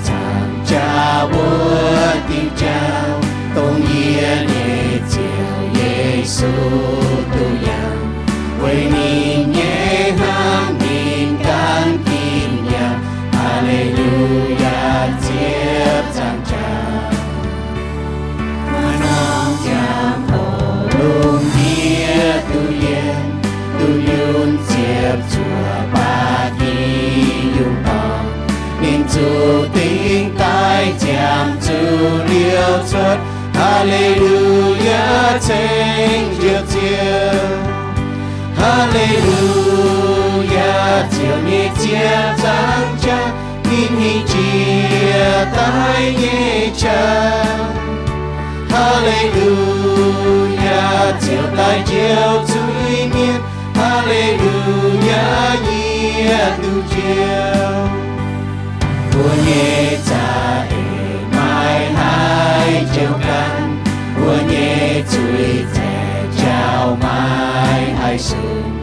Zaangc Jaax wuov diuh jauv, dongh yie nyei Ziouv Yesu duqv yangh, weic ninh nyei hnamv ninh gan ginv yangh. Haa^le^lu^yaa, ziepc zaangc jaax. Maaih norm jangx-hoc lungh ndiev duqv yiem, duqv yunc ziepc zuoqc baav gi yungh dorngx, ninh zuqc dingc daaih ziangh zuqc liouh cuotv. Haa^le^lu^yaa, ceng Ziouv Ziouv. Haa^le^lu^yaa, Ziouv nyei ziepc zaangc jaax, ninh hingh jiex daaih nyei qaqv. Haa^le^lu^yaa, Ziouv daaih njoux zuiz-mienh. Haa^le^lu^yaa, yie duqv njoux. Mbuo nyei za'eix maiv haih njoux ganh, mbuo nyei zuiz-zaengc jauv maiv haih sung.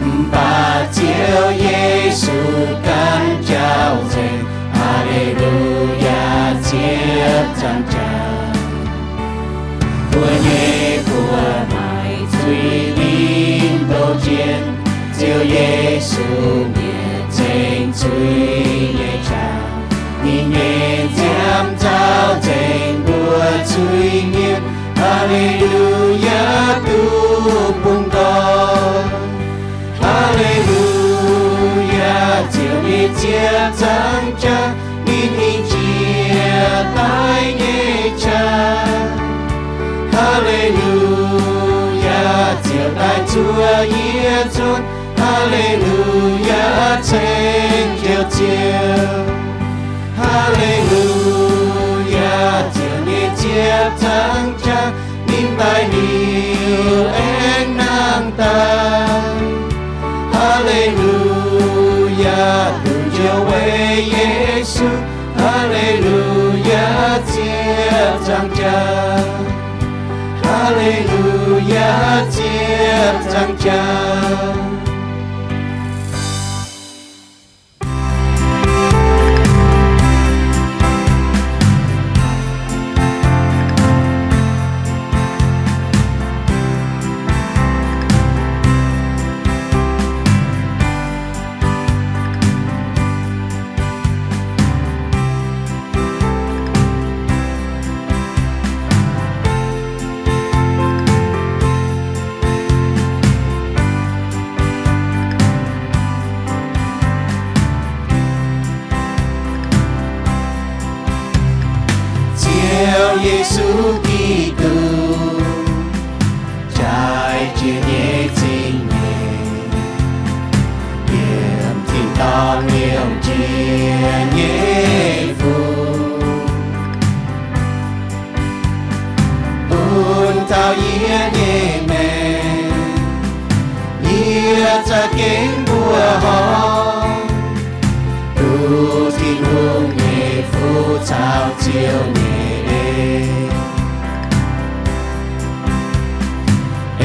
Mv baac Ziouv Yesu ganh jauv nzengc. Haa^le^lu^yaa, ziepc zaangc jaax. Mbuo nyei buoz-maix zuiz-lingh ndoh jiex, Ziouv Yesu mietc zengx zuiz nyei qaqv. Ninh nyei nziaamv nzauh nzengc mbuo zuiz-mienh. Haa^le^lu^yaa, duqv bungx nqoi. Haa^le^lu^yaa, Ziouv nyei ziepc zaangc jaax, ninh hingh jiex daaih nyei qaqv. Haa^le^lu^yaa, Ziouv daaih zuov yie nzunc. Haa^le^lu^yaa, ceng Ziouv Ziouv. Haa^le^lu^yaa, Ziouv nyei ziepc zaangc jaax, ninh daaih liuz aengx nangh daaih. Haa^le^lu^yaa, duqv njoux weic Yesu. Haa^le^lu^yaa, ziepc zaangc jaax. Haa^le^lu^yaa, ziepc zaangc jaax. Ziouv Yesu Giduc, jaaix jiex nyei zingh nyeic, yiem tin-dorngh liouh jiex nyei fuqv, bun taux yie nyei maengc, yie za'gengh mbuoqc horngh, duqv Tin-Hungh nyei fuqv caux Ziouv nyei en.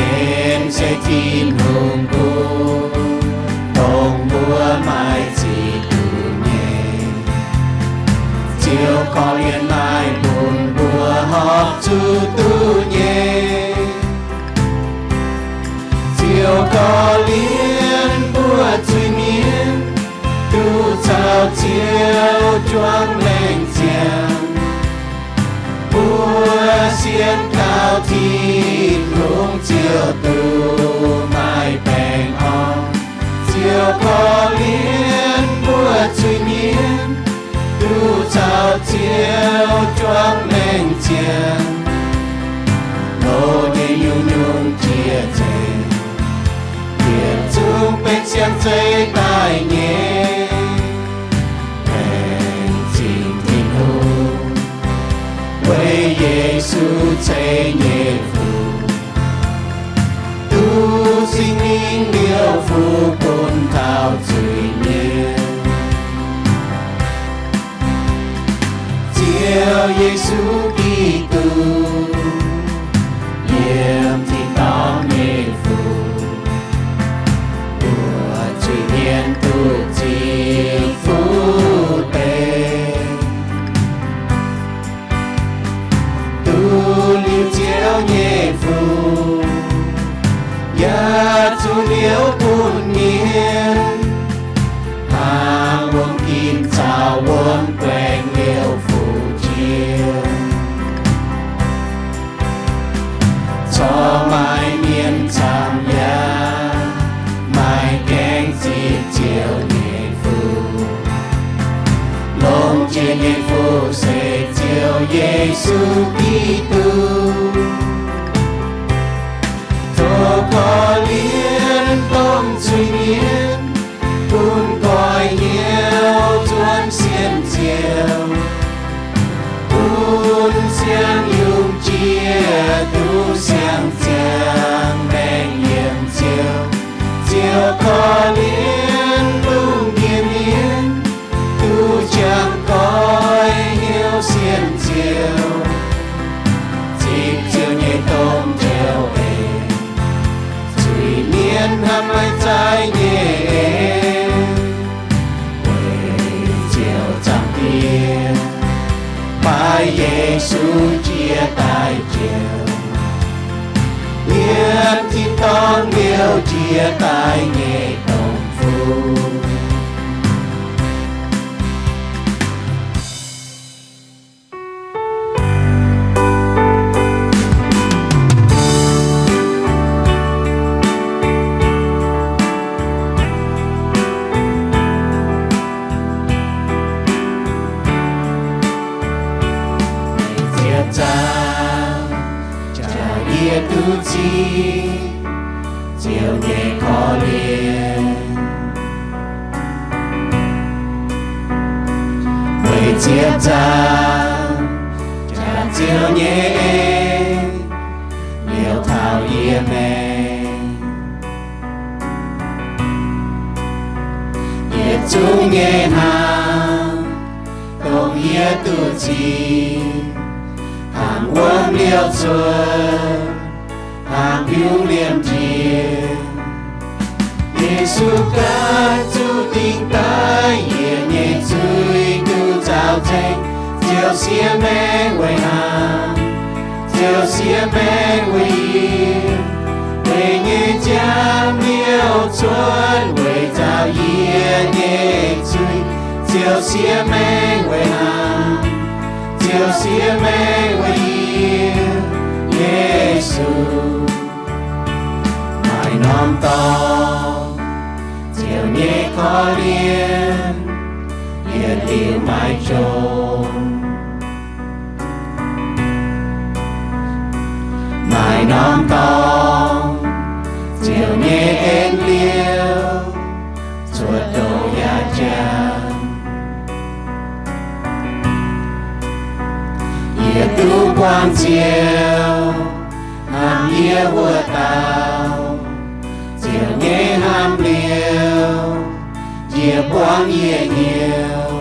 En se Tin-Hungh gunv, dongh mbuo maaih ziex diuc nyei. Ziouv korv-lienh naaiv bun mbuo horpc zuqc duqv nyei. Ziouv korv-lienh mbuo zuiz-mienh, duqv caux Ziouv juangc maengc ziangh. Mbuo sienx kaux Tin-Hungh Ziouv duqv maaih baengh orn. Ziouv korv-lienh mbuo zuiz-mienh, duqv caux Ziouv juangc maengc ziangh. Loz nyei nyungc-nyungc jiex nzengc, yietc zungv benx siang zeiz daaih nyei. Laengz zingh Tin-Hungh, weic Yesu ceix nyei fuqv, duqv Singx Lingh liouh fuqv bun taux zuiz-mienh. Ziouv Yesu Giduc, yiem tin-dorngh nyei fuqv, mbuo zuiz-mienh duqv zipv fuqv deix. zuqc liouv bun mienh, hnangv wuom ginv caux wuom guaengx liouv fuqv jiex. Corc maaih mienh camv yaac maaih gaengh zipv Ziouv nyei fuqv. Longx jiex nyei fuqv se Ziouv Yesu Giduc. Tov korv-lienh dongh zuiz-mienh, bun nqoi hnyouv zuonx sienx Ziouv, bun siang-yungh jiex duqv siang-ziangh maengc yiem Ziouv. Ziouv korv-lienh lungh ndiev mienh, duqv jangx nqoi hnyouv sienx Ziouv, zipv Ziouv nyei domh njoux en. Zuiz-mienh hnamv maiv zaaic nyei en, weic Ziouv Zaangc Diex baaix Yesu jiex daaih njoux, yiem tin-dorngh liouh jiex daaih nyei dongh fuqv. Ziepc zaang jaax yie duqv zipv Ziouv nyei korv-lienh. Weic ziepc zaang jaax Ziouv nyei en liouh taux yie maengc. Yietc zungv nyei hnaangx dongh yie duqv zipv, hnangv wuom liouh cuotv, hnangv biungv liemh njiec. Yesu ganh zuqc dingh daaih yie nyei zuiz duqv zaux nzengc. Ziouv siev maengc weic hnaangx, Ziouv siev maengc weic yie, meih nyei nziaamv liouh cuotv weic zaux yie nyei zuiz. Ziouv siev maengc weic hnaangx, Ziouv siev maengc weic yie. Yesu, maaih norm dorngx Ziouv nyei korv-lienh yietc liuz maiv jomc. Maaih norm dorngx Ziouv nyei en liouh cuotv douz yaac jangx. Yie duqv buangh Ziouv hnamv yie wuov dauh, Ziouv nyei hnamv liouh yie buangv yie hnyouv.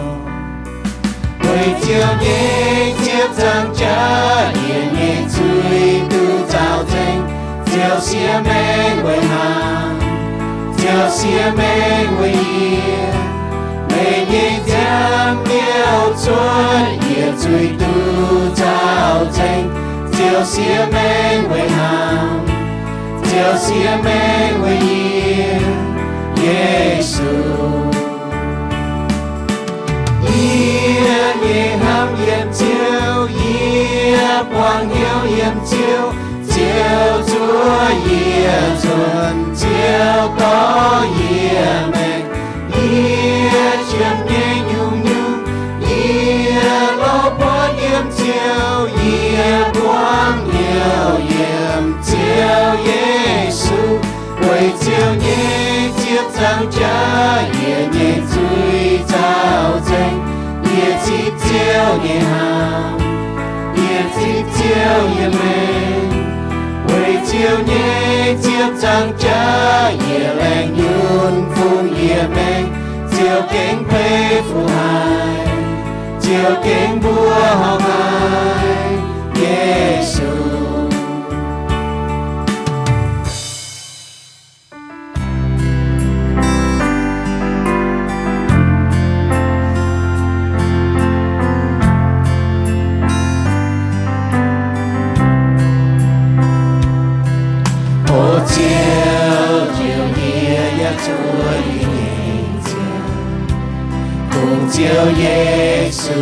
Weic Ziouv nyei ziepc zangh jaax yie nyei zuiz duqv zaux nzengc. Ziouv siev maengc weic hnaangx, Ziouv siev maengc weic yie, meih nyei nziaamv liouh cuotv yie zuiz duqv zaux nzengc. Ziouv siev maengc weic hnaangx, Ziouv siev maengc weic yie. Yesu, yie nyei hnamv yiem Ziouv, yie buangh hnyouv yiem Ziouv. Ziouv zuov yie nzuonx, Ziouv dorh yie maengc. Yie qiemx nyei nyungc-nyungc, yie lorz buonv yiem Ziouv. Yie buangh hnyouv yiem Ziouv Yesu. Weic Ziouv nyei ziepc zangh jaax yie nyei zuiz zaux nzengc. Yie zipv Ziouv nyei hnaangx, yie zipv Ziouv nyei maengc. Weic Ziouv nyei ziepc zangh jaax yie laengh nyunc fungx yie maengc. Ziouv gengh beiv fungx haic, Ziouv gengh mbuoqc horngh haic. Yesu. O Ziouv, zuov yie nyei nziouv. Kungx Ziouv Yesu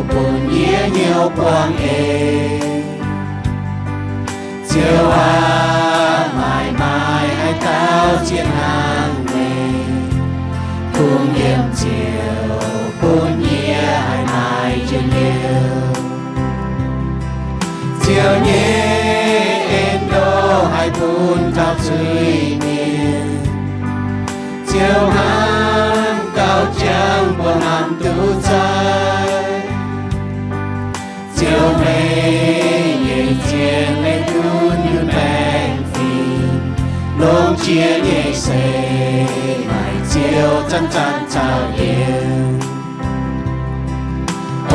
bun yie hnyouv buangh eix. Ziouv aac, maaih maaih haaix dauh ziex hnangv meih, kungx yiem Ziouv bun yie haih maaih njien-youh. Ziouv nyei en-ndoqv haih bun taux zuiz-mienh. Ziouv hnamv gauh jangx mbuo hnamv duqv zaiv. Ziouv, meih nyei zien leiz-dunv yiem baengh fingx, longx jiex nyei se maaih Ziouv zanc-zanc caux yie.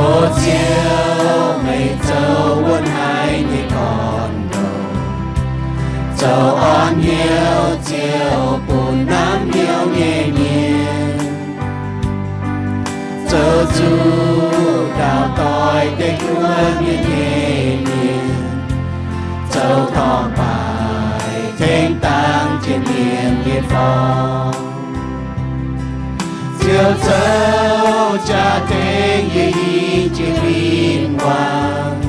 O Ziouv, meih zoux wuonv haic nyei gorn-ndoqv, zoux orn hnyouv Ziouv bun hnamv hnyouv nyei mienh, zoux zuqc ndau-doic deic-bung nyei mienh, zoux torngv-baaix tengx dangx jiex mienh nyei forng. Ziouv, zoux jaa tengx yie i jiex win-wangh,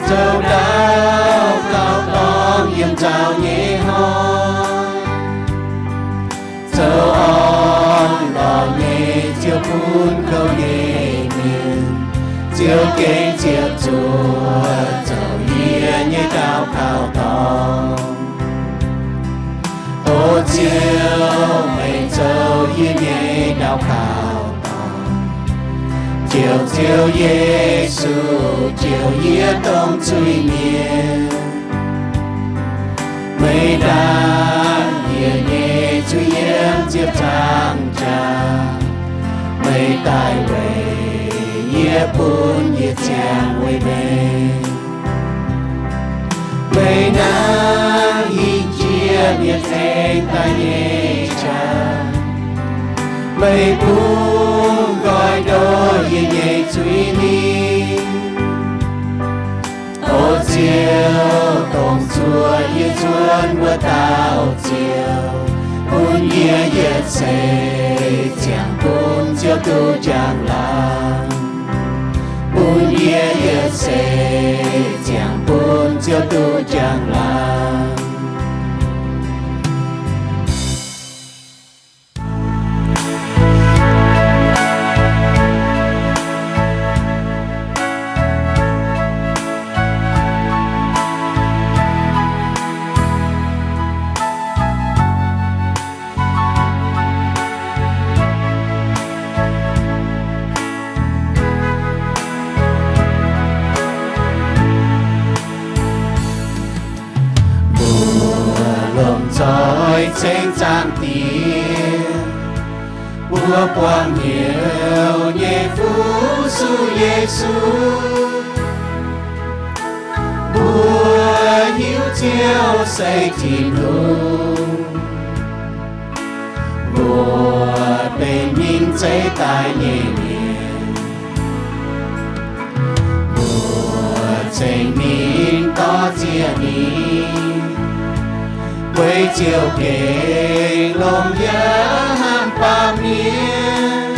zoux ndau gauh dorngx yiem nzauh nyei hnoi, zoux orn-lorqc nyei Ziouv bun kouv nyei mienh. Ziouv gengh ziepc zuoqv zoux yie nyei daux gaux dorngx. O Ziouv, meih zoux yie nyei daux gaux dorngx. Ziouv, Ziouv Yesu, jouh yie dongh zuiz-mienh. Meih ndaangc yie nyei zuiz-yiem ziepc zangc jaax, meih daaih weic yie bun yie ziangh weic meih. Meih hnangv hingh jiex mienh ceng daaih nyei qaqv, meih bun nqoi ndoqv yie nyei zuiz-mienh. O Ziouv, dongh zuoqc yie nzuonx wuov dauh Ziouv, bun yie yietc seix ziangh bun Ziouv duqv njang-laangc, bun yie yietc seix ziangh bun Ziouv duqv njang-laangc. Mbuo lomh nzoih ceng Zaangc Diex, mbuo buangh hnyouv nyei Fuqv Yesu. Mbuo hiuv Ziouv se Tin-Hungh, mbuo benx ninh zeix daaih nyei mienh. Mbuo ceng ninh dorh ziec ninh, weic Ziouv gengh longx yaac hnamv baamh mienh.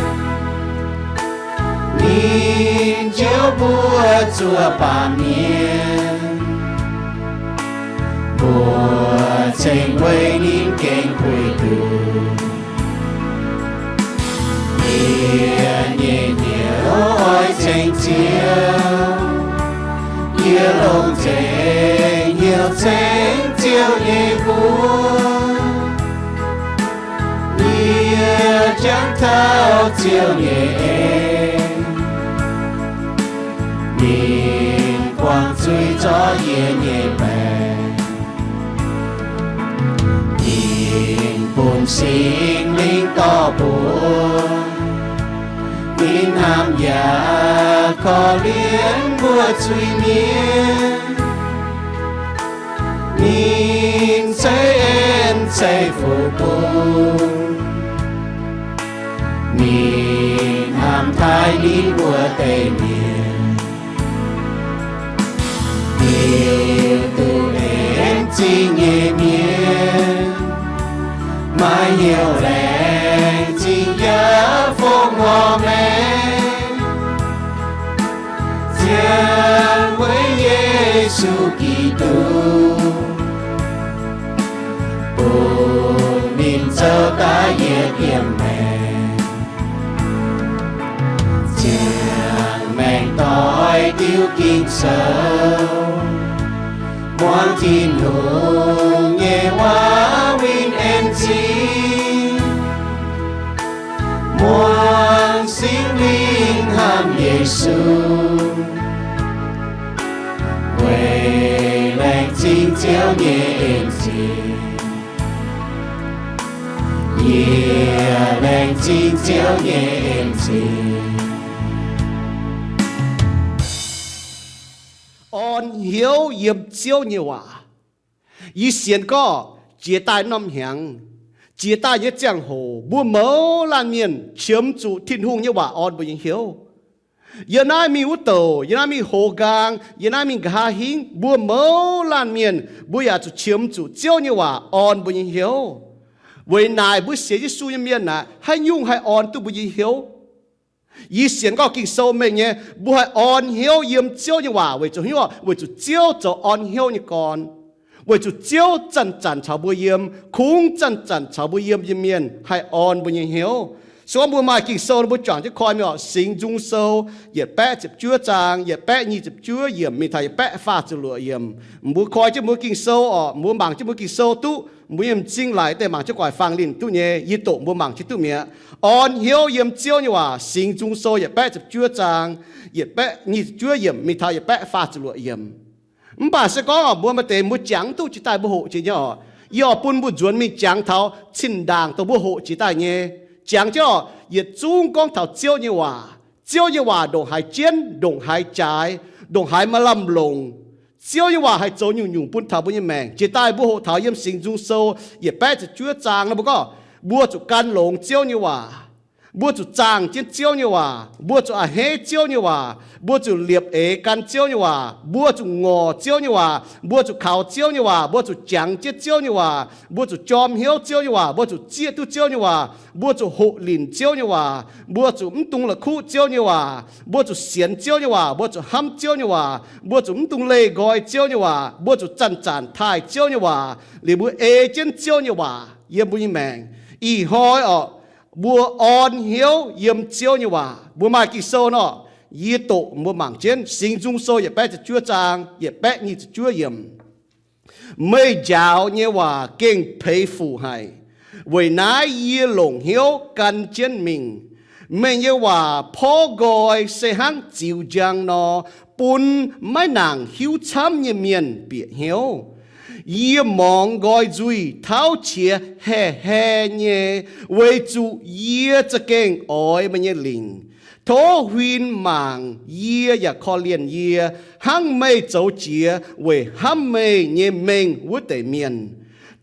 Ninh njoux mbuo zuoqc baamh mienh, mbuo ceng weic ninh gengh puix nduqc. Yie nyei hnyouv oix ceng Ziouv, yie longc nzengc hnyouv ceng Ziouv nyei mbuox. Yie jangx taux Ziouv nyei en, ninh buangh zuiz zorqv yie nyei maengc. Ninh bun Singx Lingh dorh mbuox, ninh hnamv yaac korv-lienh mbuo zuiz-mienh. Ninh ceix en ceix fuqv bun, ninh hnamv taaih ninh wuov deix mienh. Ninh duqv benx zingh nyei mienh, maaih Hnyouv laengz zingh yaac fongc horc maengx, ziangh weic Yesu Giduc, bun ninh zoux daaih yietc yiem maengx, ziangh maengc doix diuc Ging-Sou, muangx Tin-Hungh nyei waac winh en zingh, muangx Singx Lingh hnamv Yesu, weic laengz zingh Ziouv nyei en zingh, yie laengz zingh Ziouv nyei en zingh. Orn hnyouv yiem Ziouv nyei waac. Yie sienx gorngv jiex daaih norm hnyangx, jiex daaih nyei ziangh hoc, mbuo mouz laanh mienh qiemx zuqc Tin-Hungh nyei waac orn mbuo nyei hnyouv. Yiem naaiv mingh wuov douc, yiem naaiv mingh hoz nqaang, yiem naaiv mingh nqa'haav hingv, mbuo mouz laanh mienh mbuo yaac zuqc qiemx zuqc Ziouv nyei waac orn mbuo nyei hnyouv. Weic naaic mbuo sienx Yesu nyei mienh aeqv, haaix nyungc haih orn duqv mbuo nyei hnyouv? Yie sienx gorngv Ging-Sou mengh nyei, mbuo haih orn hnyouv yiem Ziouv nyei waac weic zuqc hnyouv, weic zuqc Ziouv zoux orn hnyouv nyei gorn. Weic zuqc Ziouv zanc-zanc caux mbuo yiem, kungx zanc-zanc caux mbuo yiem nyei mienh haih orn mbuo nyei hnyouv. Se gorngv mbuo maaih Ging-Sou, mbuo juangc jienv koi mingh orqc, Singx Nzung Sou yietc baeqv ziepc juov zaang, yietc baeqv nyic ziepc juov yiemc mingh taux yietc baeqv faah ziepc luoqc yiemc. Mbuo koi jienv mbuo Ging-Sou orqc, mbuo mangc jienv mbuo Ging-Sou duqv, mbuo nyei m'zing laic deix mangc jienv guaic fangx linh duqv nyei, yie doqc mbuo mangc jienv duqv mi'aqv. Orn hnyouv yiem Ziouv nyei waac, Singx Nzung Sou yietc baeqv ziepc juov zaang, yietc baeqv nyic ziepc juov yiemc mingh taux yietc baeqv faah ziepc luoqc yiemc. Mv baac se gorngv mbuo maaih deix mbuo jangx mv duqv jiex daaih mbuo hoqc jiex nyei orqc, yie oix bun mbuo nzuonx mingh jangx taux cin-ndaangc dongh mbuo hoqc jiex daaih nyei. Jangx jienv orqc, yietc zungv gorngv taux Ziouv nyei waac. Ziouv nyei waac ndongc haaix jienv, ndongc haaix jaaix, ndongc haaix maaih lamh longc. Ziouv nyei waac haih zoux nyungc-nyungc bun taux mbuo nyei maengc. Jiex daaih mbuo hoqc taux yiem Singx Nzung Sou yietc baeqv ziepc juov zaang nor, mbuo gorngv mbuo zuqc gan longx Ziouv nyei waac, mbuo zuqc zaangh jienv Ziouv nyei waac, mbuo zuqc a'hneiv Ziouv nyei waac, mbuo zuqc liepc eix gan Ziouv nyei waac, mbuo zuqc ngorc Ziouv nyei waac, mbuo zuqc kaux Ziouv nyei waac, mbuo zuqc jangx jienv Ziouv nyei waac, mbuo zuqc jorm hnyouv Ziouv nyei waac, mbuo zuqc zieqv duqv Ziouv nyei waac, mbuo zuqc hoqc linc Ziouv nyei waac, mbuo zuqc mv dungx la'kuqv Ziouv nyei waac, mbuo zuqc sienx Ziouv nyei waac, mbuo zuqc hnamv Ziouv nyei waac, mbuo zuqc mv dungx leih nqoi Ziouv nyei waac, mbuo zuqc zanc-zanc taaih Ziouv nyei waac, liuz mbuo ei jienv Ziouv nyei waac yiem mbuo nyei maengc. Ih hnoi orqc, mbuo orn hnyouv yiem Ziouv nyei waac. Mbuo maaih Ging-Sou nor, yie doqc mbuo mangc jienv Singx Nzung Sou yietc baeqv ziepc juov zaang, yietc baeqv nyic ziepc juov yiemc. Meih njaaux nyei waac gengh peix fuc haic. Weic naaiv yie longc hnyouv gan jienv mingh. Meih nyei waac porv nqoi se hnangv ziux njang nor, bun maiv nangc hiuv camv nyei mienh bieqc hnyouv. Yie morngx nqoi nzuih tauv qiex haeh haeh nyei, weic zuqc yie za'gengh oix meih nyei lingc. Tov huin mangc yie yaac korv-lienh yie, hnangv meih zoux jiex weic hnamv meih nyei mengh wuov deix mienh.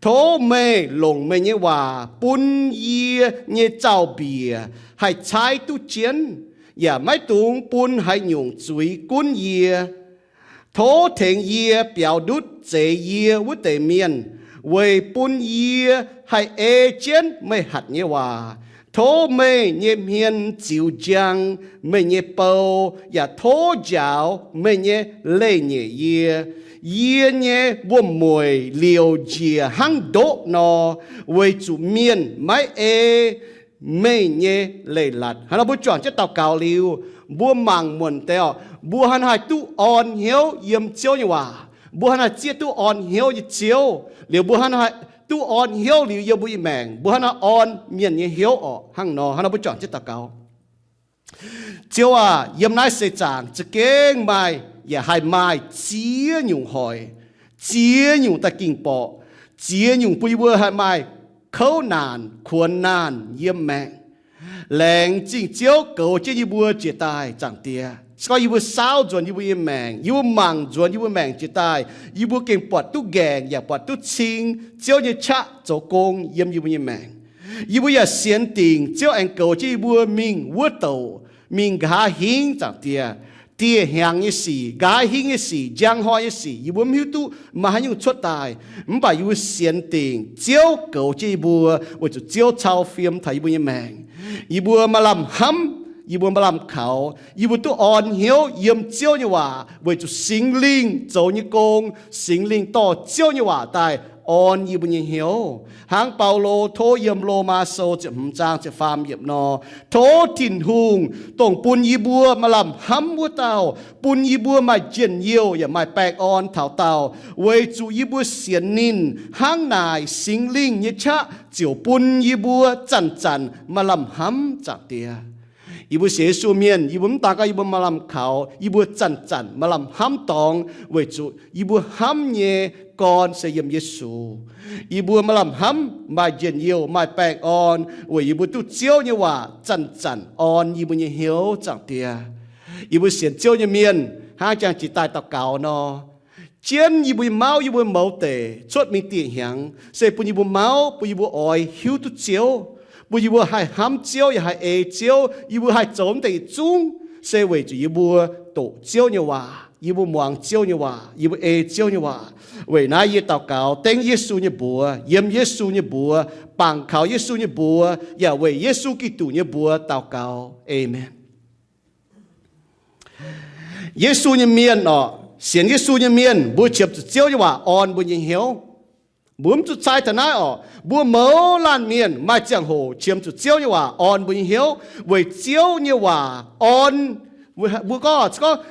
Tov meih longc meih nyei waac bun yie nyei zaux-mbiec haih caaiv duqv jienv, yaac maiv dungx bun haaix nyungc zuiz gunv yie. Tov tengx yie biaux ndutv zeix yie wuov deix mienh, weic bun yie haih ei jienv meih hatc nyei waac. Tov meih nyei hmien ziux njang meih nyei bou, yaac tov njaaux meih nyei leiz-nyeic yie. Yie nyei wuom-mueic liouc njiec hnangv ndoqv nor, weic zuqc mienh maiv ei meih nyei leiz-latc. Hnangv nor mbuo juangc jienv daux gaux liuz, mbuo mangc muonc deix orqc, mbuo hnangv haaix duqv orn hnyouv yiem Ziouv nyei waac, mbuo hnangv haaix zieqv duqv orn hnyouv nyei Ziouv, liuz mbuo hnangv haaix duqv orn hnyouv liuz yiem mbuo nyei maengc, mbuo hnangv haaix orn mienh nyei hnyouv orqc. Hnangv nor, hnangv nor mbuo juangc jienv daux gaux. Ziouv aah, yiem naaiv seix zaangc za'gengh maaih yaac haih maaih ziex nyungc hoic, ziex nyungc da'gingh borqc, ziex nyungc bun yie mbuo haih maaih kouv naanc kuonx naanc yiem maengc. Laengz zingh Ziouv goux jienv yie mbuo jiex daaih, Zaangc Diex. Se gorngv yie mbuo saauv nzuonx yie mbuo nyei maengc, yie mbuo mangc nzuonx yie mbuo maengc jiex daaih, yie mbuo gengh buatc duqv nqaengc yaac buatc duqv cing Ziouv nyei qaqv zoux gong yiem yie mbuo nyei maengc. Yie mbuo yaac sienx dingc Ziouv aengx goux jienv yie mbuo mingh wuov douc, mingh nqa'haav hingv, Zaangc Diex. dieh hnyangx nyei sic, nqaaix hingv nyei sic, njang hnoi nyei sic, yie mbuo mv hiuv duqv maaih haaix nyungc cuotv daaih. Mv baac yie mbuo sienx dingc Ziouv goux jienv yie mbuo, weic zuqc Ziouv cau fiem taux yie mbuo nyei maengc. Yie mbuo maaih lamh hnamv, yie mbuo maaih lamh kaux, yie mbuo duqv orn hnyouv yiem Ziouv nyei waac weic zuqc Singx Lingh zoux nyei gong. Singx Lingh dorh Ziouv nyei waac daaih orn yie mbuo nyei hnyouv. Hnangv Baulo tov yiem Lomaa Sou ziepc hmz zaang ziepc faam yiemc nor, tov Tin-Hungh, dongh bun yie mbuo maaih lamh hnamv wuov dauh, bun yie mbuo maaih njien-youh yaac maaih baengh orn taux daauh, weic zuqc yie mbuo sienx ninh. Hnangv naaic Singx Lingh nyei qaqv ziouc bun yie mbuo zanc-zanc maaih lamh hnamv, Zaangc Diex. Yie mbuo sienx Yesu mienh, yie mbuo mv daan gorngv yie mbuo maaih lamh kaux, yie mbuo zanc-zanc maaih lamh hnamv dorngx, weic zuqc yie mbuo hnamv nyei gorn se yiem Yesu. Yie mbuo maaih lamh hnamv, maaih njien-youh, maaih baengh orn, weic yie mbuo duqv Ziouv nyei waac zanc-zanc orn yie mbuo nyei hnyouv, Zaangc Diex. Yie mbuo sienx Ziouv nyei mienh hnangv jangx jiex daaih daux gaux nor, jienv yie mbuo nyei mauv, yie mbuo mouz deic cuotv mingh dieh hnyangx, se bun yie mbuo mauv, bun yie mbuo oix hiuv duqv Ziouv, bun yie mbuo haih hnamv Ziouv yaac haih ei Ziouv, yie mbuo haih zoux mv deix yietc zungv, se weic zuqc yie mbuo doqc Ziouv nyei waac, yie mbuo muangx Ziouv nyei waac, yie mbuo ei Ziouv nyei waac. Weic naaiv yie daux gaux dengv Yesu nyei mbuox, yiem Yesu nyei mbuox, bangc kaux Yesu nyei mbuox, yaac weic Yesu Giduc nyei mbuox daux gaux. Aamen. Yesu nyei mienh orqc, sienx Yesu nyei mienh, mbuo qiemx zuqc Ziouv nyei waac orn mbuo nyei hnyouv. Mbuo mv zuqc cai taux naaiv orqc. Mbuo mouz laanh mienh maaih ziangh hoc qiemx zuqc Ziouv nyei waac orn mbuo nyei hnyouv, weic Ziouv nyei waac orn. Mbuo gorngv, gorngv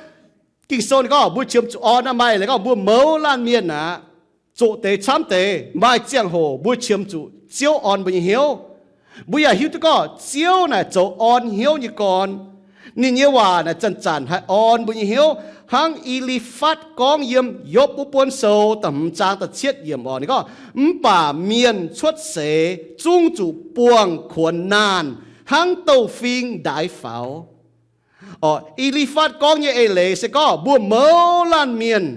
Ging-Sou ninh gorngv mbuo qiemx zuqc orn aqv. Maaih leiz gorngv mbuo mouz laanh mienh aqv, zoqc deix camv deix, maaih ziangh hoc mbuo qiemx zuqc Ziouv orn mbuo nyei hnyouv. Mbuo yaac hiuv duqv gorngv Ziouv naaic zoux orn hnyouv nyei gorn. Ninh nyei waac naaic zanc-zanc haih orn mbuo nyei hnyouv. Hnangv E^li^fatv gorngv yiem Yopv wuov buonv sou da'hmz zaang da'cietv yiemc orqc, ninh gorngv, mv baac mienh cuotv seix zungv zuqc buangh kuonx naanh hnangv douz-fing ndaix faaux. Orqc, E^li^fatv gorngv nyei eix leiz se gorngv mbuo mouz laanh mienh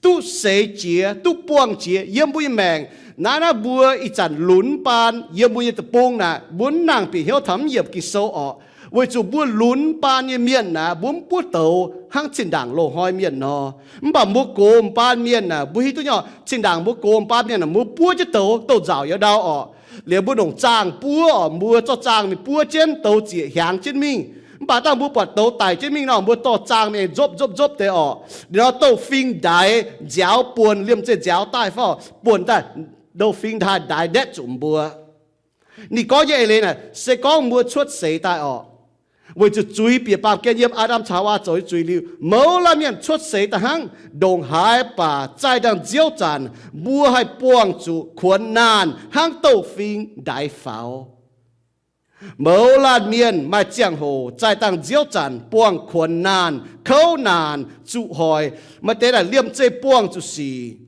duqv seix jiex, duqv buangh jiex yiem mbuo nyei maengc. Naaiv naaiv mbuo ih zanc lunx baan yiem mbuo nyei deic-bung naaic, mbuo mv nangc bieqc hnyouv taux mv yiemc Ging-Sou orqc. Weic zuqc mbuo lunx baan nyei mienh naaic, mbuo mv buov douz hnangv zinh ndaangc loz-hnoi mienh nor. Mv baac mbuo gox m'baan mienh naaic, mbuo hiuv duqv nyei orqc, zinh ndaangc mbuo gox m'baan mienh naaic, mbuo buov jienv douz, douz-nzauc yiem ndau orqc. Liuz mbuo ndongc zaangh buov orqc, mbuo zorqv zaangh mingh buov jienv, douz zieqc hiaangx jienv mingh. Mv baac dangh mbuo buatc douz daic jienv mingh nor, mbuo dorh zaangh mingh nzopv nzopv nzopv deix orqc. Liuz nor douz-fing ndaix nziaaux buonc, liemh zeih nziaaux daaih fai orqc, buonc daaih, douz-fing ndaix ndaix ndetv zuqc mbuo. Ninh gorngv nyei eix leiz naaic se gorngv mbuo cuotv seix daaih orqc, weic zuqc zuiz bieqc baamh gen yiem Aa^ndam caux Haawaa zoux nyei zuiz liuz, mouz laanh mienh cuotv seix daaih hnangv. Ndongc haaix baac zaih ndaangc nziouv zanc mbuo haih buangh zuqc kuonx naanh hnangv douz-fing ndaix faaux. Mouz laanh mienh maaih ziangh hoc zaih dangh nziouv zanc buangh kuonx naanh, kouv naanc, zuqc hoic, maaih deix naaic liemh zeih buangh zuqc sic.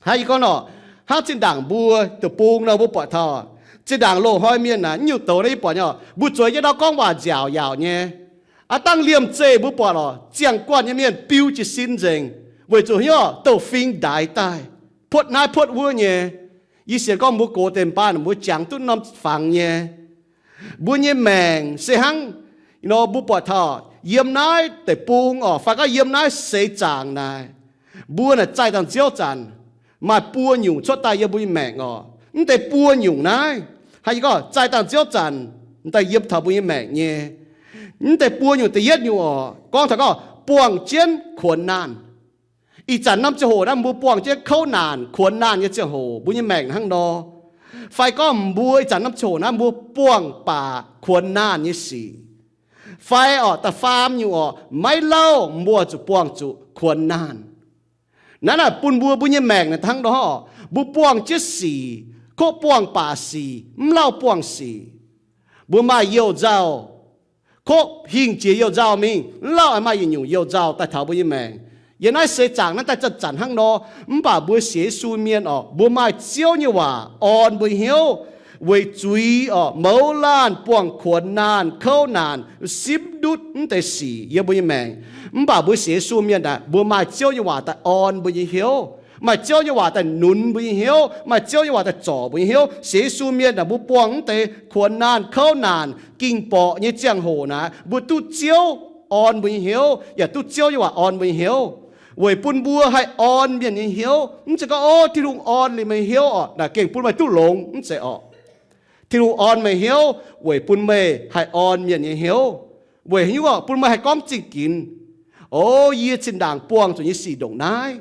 Hnangv yie gorngv nor, hnangv zinh ndaangc mbuo deic-bung nor mbuo buatc taux, zinh ndaangc loz-hnoi mienh naaic, nyungc douz naaiv yie buatc nyei, mbuo zueiz jienv ndau gorngv waac nziaauc yaauc nyei. Aav dangh liemh zeih mbuo buatc oc, ziangh guanh nyei mienh biu jiez sin nzengc, weic zuqc hnyouv douz-fing ndaix daaih, puotv naaiv puotv wuov nyei. Yie sienx gorngv mbuo gox deix m'baan mbuo jangx duqv norm fangx nyei. Mbuo nyei maengc se hnangv nor mbuo buatc taux yiem naaiv deic-bung oc, fai gorngv yiem naaiv seix zaangc naaic, mbuo naaic zaih dangh nziouv zanc maaih buo nyungc cuotv daaih yiem mbuo nyei maengc oc. Mv deix buo nyungc naaiv, hnangv yie gorngv zaih dangh nziouv zanc daaih yiem taux mbuo nyei maengc nyei. Mv deix buo nyungc da'yietv nyungc oc, gorngv taux gorngv buangh jienv kuonx naanh. Ih zanc norm ziangh hoc naaiv mbuo buangh jienv kouv naanc, kuonx naanh nyei ziangh hoc mbuo nyei maengc hnangv nor. Fai gorngv mbuo ih zanc norm ziangh hoc naaiv mbuo buangh baac kuonx naanh nyei sic. Fai orqc, da'faam nyungc orqc, maiv lauh mbuo zuqc buangh zuqc kuonx naanh. Naaiv naaic bun mbuo, mbuo nyei maengc naaic hnangv nor orqc, mbuo buangh jienv sic, kov buangh baac sic, mv lauh buangh sic. Mbuo maaih youh nzauh, kov hingh jiex youh nzauh mingh, mv lauh maaih yietc nyungc youh nzauh daaih taux mbuo nyei maengc. Yiem naaiv seix zaangc naaiv daaih zanc-zanc hnangv nor, mv baac mbuo sienx Yesu mienh orqc, mbuo maaih Ziouv nyei waac orn mbuo hnyouv, weic zuiz orqc, mouz laanh buangh kuonx naanh, kouv naanc, simv ndutv mv deix sic yiem mbuo nyei maengc. Mv baac mbuo sienx Yesu mienh naaic, mbuo maaih Ziouv nyei waac daaih orn mbuo nyei hnyouv, maaih Ziouv nyei waac daaih nunz mbuo nyei hnyouv, maaih Ziouv nyei waac daaih zorc mbuo nyei hnyouv. Sienx Yesu mienh naaic, mbuo buangh mv deix kuonx naanh, kouv naanc, ging-borqc nyei ziangh hoc naaic, mbuo duqv Ziouv orn mbuo nyei hnyouv, yaac duqv Ziouv nyei waac orn mbuo nyei hnyouv, weic bun mbuo haih orn mienh nyei hnyouv. Mv zeiz gorngv, o, Tin-Hungh orn liuz meih hnyouv orqc, naaic gengh bun meih duqv longx, mv zeiz orqc. Tin-Hungh orn meih hnyouv weic bun meih haih orn mienh nyei hnyouv. Weic haaix nyungc orqc? Bun meih haih gorngv zingh ginx, o, yie zinh ndaangc buangh zuqc nyei sic ndongc naaiv,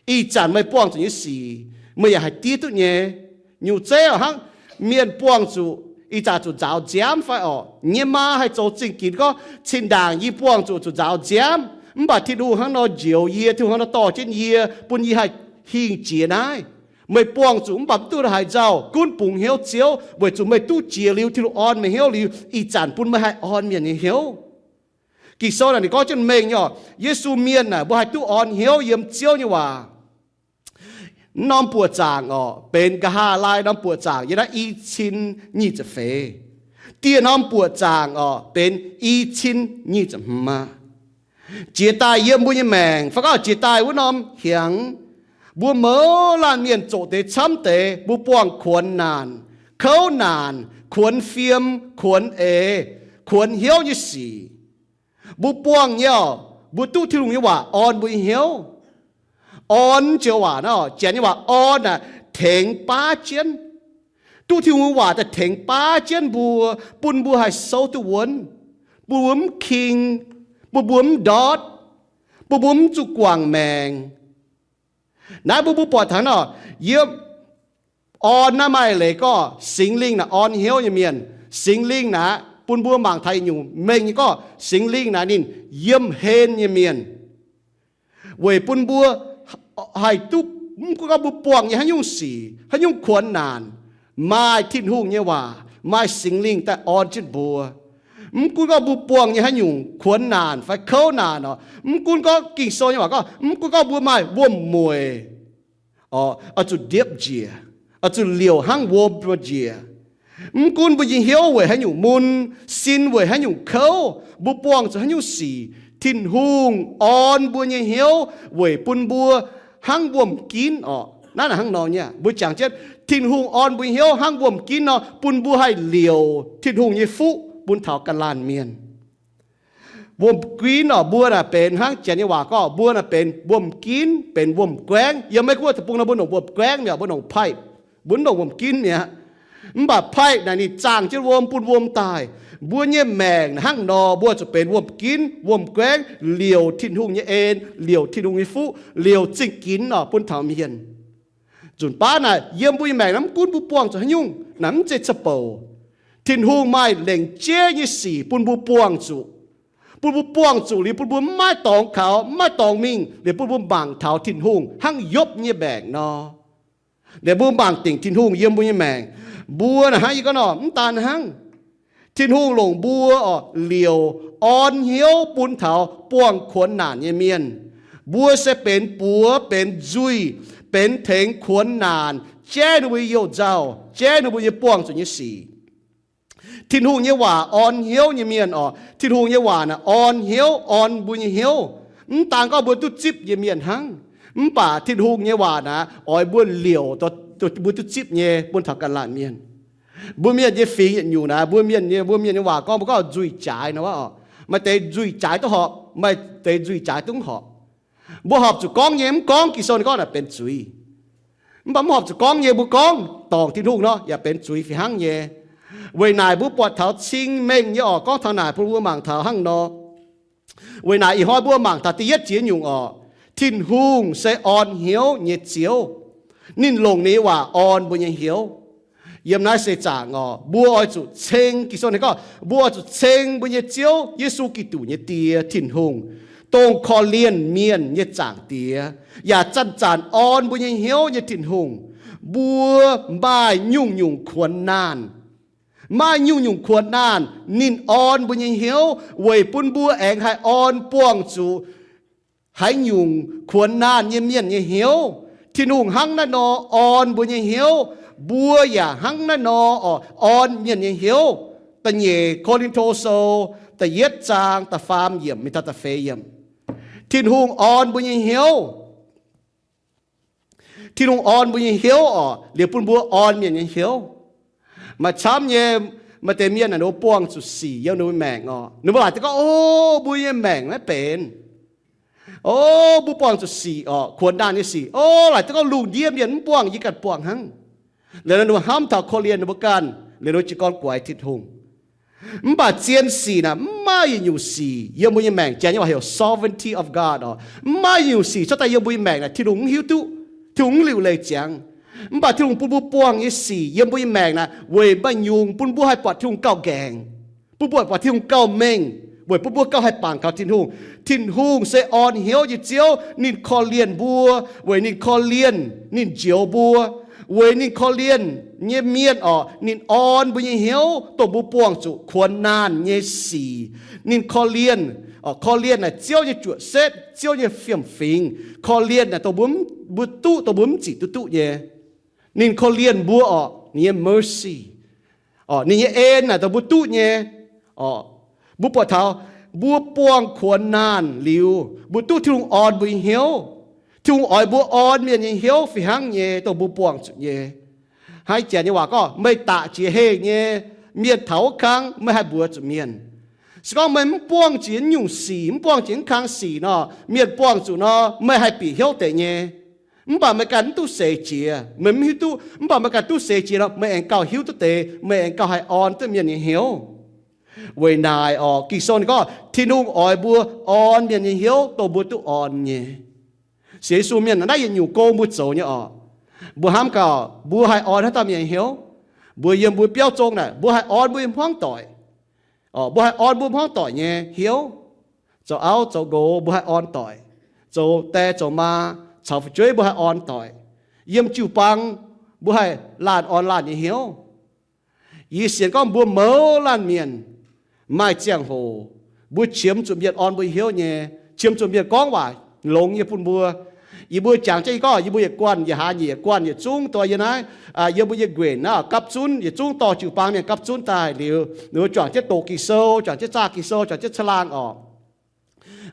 ih zanc meih buangh zuqc nyei sic, meih yaac haih diev duqv nyei. Nyungc zeiv hnangv, mienh buangh zuqc, ih zanc zuqc nzaaux nziaamv fai orqc, nyei maa haih zoux zingh ginx gorngv, zinh ndaangc yie buangh zuqc zuqc nzaaux nziaamv, mv baac Tin-Hungh hnangv nor njoux yie, Tin-Hungh hnangv nor dorh jienv yie, bun yie haih hingh jiex naaiv. Meih buangh zuqc mv baac mv duqv haaix nzauh, gunv bungx hnyouv Ziouv, weic zuqc meih duqv jiex liuz, Tin-Hungh orn meih hnyouv liuz, ih zanc bun meih haih orn mienh nyei hnyouv. Ging-Sou naaic ninh gorngv jienv mengh nyei orqc, Yesu mienh naaic mbuo haih duqv orn hnyouv yiem Ziouv nyei waac. Mv norm buoqc zaangc orqc, benx nqa'haav laai norm buoqc zaangc yiem naaiv i cin nyic ziepc feix. Dieh norm buoqc zaangc orqc, benx i cin nyic ziepc hmz aqv. Jiex daaih yiem mbuo nyei maengc, fai gorngv jiex daaih wuov norm hiaangx, mbuo mouz laanh mienh zoqc deix camv deix, mbuo buangh kuonx naanc, kouv naanc, kuonx fiem, kuonx eix, kuonx hnyouv nyei sic. Mbuo buangh nyei orqc, mbuo duqv Tin-Hungh nyei waac orn mbuo nyei hnyouv. Orn joux waac naaiv, Janx nyei waac orn aeqv, tengx baav jienv. Duqv Tin-Hungh nyei waac daaih tengx baav jienv mbuo, bun mbuo haih souv duqv wuonv, bun mbuo mv king, bun mbuo mv ndortv, bun mbuo mv zuqc guangc maengc. Naaiv mbuo, mbuo buatc taux nor, yiem orn naaiv maaih leiz gorngv Singx Lingh naaic orn hnyouv nyei mienh. Singx Lingh naaic bun mbuo mangc taux yietc nyungc mengh nyei gorngv Singx Lingh naaic ninh yiem hlen nyei mienh. Weic bun mbuo haih duqv, mv gunv gorngv mbuo buangh nyei haaix nyungc sic, haaix nyungc kuonx naanc, maaih Tin-Hungh nyei waac, maaih Singx Lingh daaih orn jienv mbuo. Mv gunv gorngv mbuo buangh nyei haaix nyungc kuonx naanc fai kouv naanc orqc, mv gunv gorngv Ging-Sou nyei waac gorngv, mv gunv gorngv mbuo maaih wuom-mueic, oix zuqc ndiepv njiec, oix zuqc liouc hnangv wuom njiec. Mv gunv mbuo nyei hnyouv weic haaix nyungc mun, sin weic haaix nyungc kouv, mbuo buangh zuqc haaix nyungc sic, Tin-Hungh orn mbuo nyei hnyouv weic bun mbuo hnangv wuom-ginv orqc. Naaiv naaic hnangv nor nyei, mbuo jangx jienv Tin-Hungh orn mbuo nyei hnyouv hnangv wuom-ginv nor, bun mbuo haih liouc Tin-Hungh nyei fuqv bun taux ganh laanh mienh. Wuom-ginv orqc, mbuo naaic benx hnangv Janx nyei waac gorngv, mbuo naaic benx wuom-ginv, benx wuom-guaengv. Yiem Meiv Guoqv deic-bung nor mbuo longc wuom-guaengv mi'aqv, mbuo longc pipe, mbuo mv longc wuom-ginv mi'aqv. Mv baac pipe naaic ninh zaangh jienv wuom bun wuom daaih. Mbuo nyei maengc hnangv nor, mbuo zuqc benx wuom-ginv, wuom-guaengv, liouc Tin-Hungh nyei en, liouc Tin-Hungh nyei fuqv, liouc zingh ginx orqc bun taux mienh. Nzunc baav naaic yiem mbuo nyei maengc naaiv, mv gunv mbuo buangh zuqc haaix nyungc, naaic mv zeiz ca'bouc. Tin-Hungh maaih lengc jeiv nyei sic bun mbuo buangh zuqc, bun mbuo buangh zuqc liuz bun mbuo mv maaih dorngx kaux, mv maaih dorngx mingh, liuz bun mbuo mangc taux Tin-Hungh hnangv Yopv nyei maengc nor. Liuz mbuo mangc dingc Tin-Hungh yiem mbuo nyei maengc. Mbuo naaic hnangv yie gorngv nor, mv daan hnangv. Tin-Hungh longc mbuo orqc liouc orn hnyouv bun taux buangh kuonx naanc nyei mienh. Mbuo se benx buoz, benx nzuih, benx tengx kuonx naanc, jaiv ninh mbuo nyei youh nzauh, jaiv ninh mbuo nyei buangh zuqc nyei sic. Tin-Hungh nyei waac orn hnyouv nyei mienh orqc, Tin-Hungh nyei waac naaic orn hnyouv, orn mbuo nyei hnyouv. Mv daan gorngv mbuo duqv zipv nyei mienh hnangv, mv baac Tin-Hungh nyei waac naaic oix mbuo liouc mbuo duqv zipv nyei bun taux ganh laanh mienh. Mbuo mienh nyei fingx yietc nyungc naaic, mbuo mienh nyei, mbuo mienh nyei waac gorngv, mbuo gorngv nzuih jaaix nor, maaih deix nzuih jaaix duqv horpc, maaih deix nzuih jaaix duqv horpc. Mbuo horpc zuqc gorngv nyei, mv gorngv Ging-Sou ninh gorngv naaic benx zuiz. Mv baac mv horpc zuqc gorngv nyei, mbuo gorngv dorngc Tin-Hungh nor yaac benx zuiz fih hnangv nyei. Weic naaic mbuo buatc taux cing-mengh nyei orqc gorngv taux naaic bun mbuo mangc taux hnangv nor. Weic naaic ih hnoi mbuo mangc taux da'yietv ziex nyungc orqc, Tin-Hungh se orn hnyouv nyei Ziouv. Ninh longc ninh nyei waac orn mbuo nyei hnyouv. Yiem naaiv seix zaangc orqc, mbuo oix zuqc ceng, Ging-Sou ninh gorngv, mbuo oix zuqc ceng mbuo nyei Ziouv Yesu Giduc nyei Die, Tin-Hungh, dongh korv-lienh mienh nyei Zaangc Diex, yaac zanc-zanc orn mbuo nyei hnyouv nyei Tin-Hungh. Mbuo maaih nyungc-nyungc kuonx naanh, maaih nyungc-nyungc kuonx naanh, ninh orn mbuo nyei hnyouv weic bun mbuo aengx haih orn buangh zuqc haaix nyungc kuonx naanh nyei mienh nyei hnyouv. Tin-Hungh hnangv naaiv nor orn mbuo nyei hnyouv, mbuo yaac hnangv naaiv nor orqc orn mienh nyei hnyouv. Da'nyeic Ko^lin^to Sou da'yietv zaang da'faam yiemc mingh taux da'feix yiemc. Tin-Hungh orn mbuo nyei hnyouv. Tin-Hungh orn mbuo nyei hnyouv orqc, liuz bun mbuo orn mienh nyei hnyouv. Maaih camv nyei, Maaih deix mienh naaic ninh mbuo buangh zuqc sic yiem ninh mbuo maengc orqc. Ninh mbuo laaic duqv gorngv, o, mbuo nyei maengc maiv benx. O, mbuo buangh zuqc sic orqc, kuonx naanh nyei sic. O, laaic duqv gorngv lungh ndiev mienh mv buangh, yie ganh buangh hnangv. Liuz nor ninh mbuo hnamv taux korv-lienh ninh mbuo ganh, liuz ninh mbuo jiez gorn guaix Tin-Hungh. Mv baac zien sic naaic mv maaih yietc nyungc sic yiem mbuo nyei maengc, Janx nyei waac heuc sovereignty of God orqc. Mv maaih yietc nyungc sic cuotv daaih yiem mbuo nyei maengc naaic Tin-Hungh mv hiuv duqv, Tin-Hungh mv liuc leiz ziangx. Mv baac Tin-Hungh bun mbuo buangh nyei sic yiem mbuo nyei maengc naaic weic maaih nyungc bun mbuo haih buatc Tin-Hungh gauh nqaengc, bun mbuo buatc Tin-Hungh gauh mengh, weic bun mbuo gauh haih bangc kaux Tin-Hungh. Tin-Hungh se orn hnyouv nyei Ziouv. Ninh korv-lienh mbuo weic ninh korv-lienh, ninh njoux mbuo. Weic ninh korv-lienh nyei mienh orqc, ninh orn mbuo nyei hnyouv dongh mbuo buangh zuqc kuonx naanh nyei sic. Ninh korv-lienh, korv-lienh naaic Ziouv nyei juoqc setv, Ziouv nyei fiem-fingx. Korv-lienh naaic dongh mbuo, mbuo duqv, dongh mbuo mv zic duqv duqv nyei. Ninh korv-lienh mbuo orqc, ninh nyei mercy, orqc, ninh nyei en naaic dongh mbuo duqv nyei. Orqc, mbuo buatc taux mbuo buangh kuonx naanh liuz, mbuo duqv Tin-Hungh orn mbuo nyei hnyouv. Tin-Hungh oix mbuo orn mienh nyei hnyouv fih hnangv nyei dongh mbuo buangh zuqc nyei. Hnangv Janx nyei waac gorngv, meih daqc jiex heh nyei, mienh taux wuov kangv meih haih mbuox zuqc mienh. Se gorngv meih mv buangh jiex nyungc sic, mv buangh jiex wuov kang sic nor, mienh buangh zuqc nor, meih haih bieqc hnyouv deix nyei. Mv baac meih ganh mv duqv seix jiex, meih mv hiuv duqv. Mv baac meih ganh duqv seix jiex nor, meih aengx gauh hiuv duqv deix, meih aengx gauh haih orn duqv mienh nyei hnyouv. Weic naaic orqc, Ging-Sou ninh gorngv Tin-Hungh oix mbuo orn mienh nyei hnyouv dongh mbuo duqv orn nyei. Sienx Yesu mienh naaiv yietc nyungc gong mbuo zoux nyei orqc. Mbuo hnamv gaax, mbuo haih orn haaix dauh mienh nyei hnyouv? Mbuo yiem mbuo biauv zong naaic, mbuo haih orn mbuo nyei hmuangv doic. Orqc, mbuo haih orn mbuo hmuangv doic nyei hnyouv. Zoux auv zoux nqox mbuo haih orn doic. Zoux die zoux maa caux fu'jueiv mbuo haih orn doic. Yiem jiu-baang mbuo haih laanh orn laanh nyei hnyouv. Yie sienx gorngv mbuo mouz laanh mienh maaih ziangh hoc mbuo qiemx zuqc mienh orn mbuo hnyouv nyei, qiemx zuqc mienh gorngv waac longx nyei bun mbuo. Yie mbuo jangx jienv yie gorngv, yie mbuo yietc guanh yietc hlaax nyeic, yietc guanh yietc zungv dorh yie naaiv, yiem mbuo nyei nquenc naaiv gapv zunv, yietc zungv dorh jiu-baang mienh gapv zunv daaih liuz, ninh mbuo juangc jienv doqc Ging-Sou, juangc jienv zaah Ging-Sou, juangc jienv caangh laangh orqc.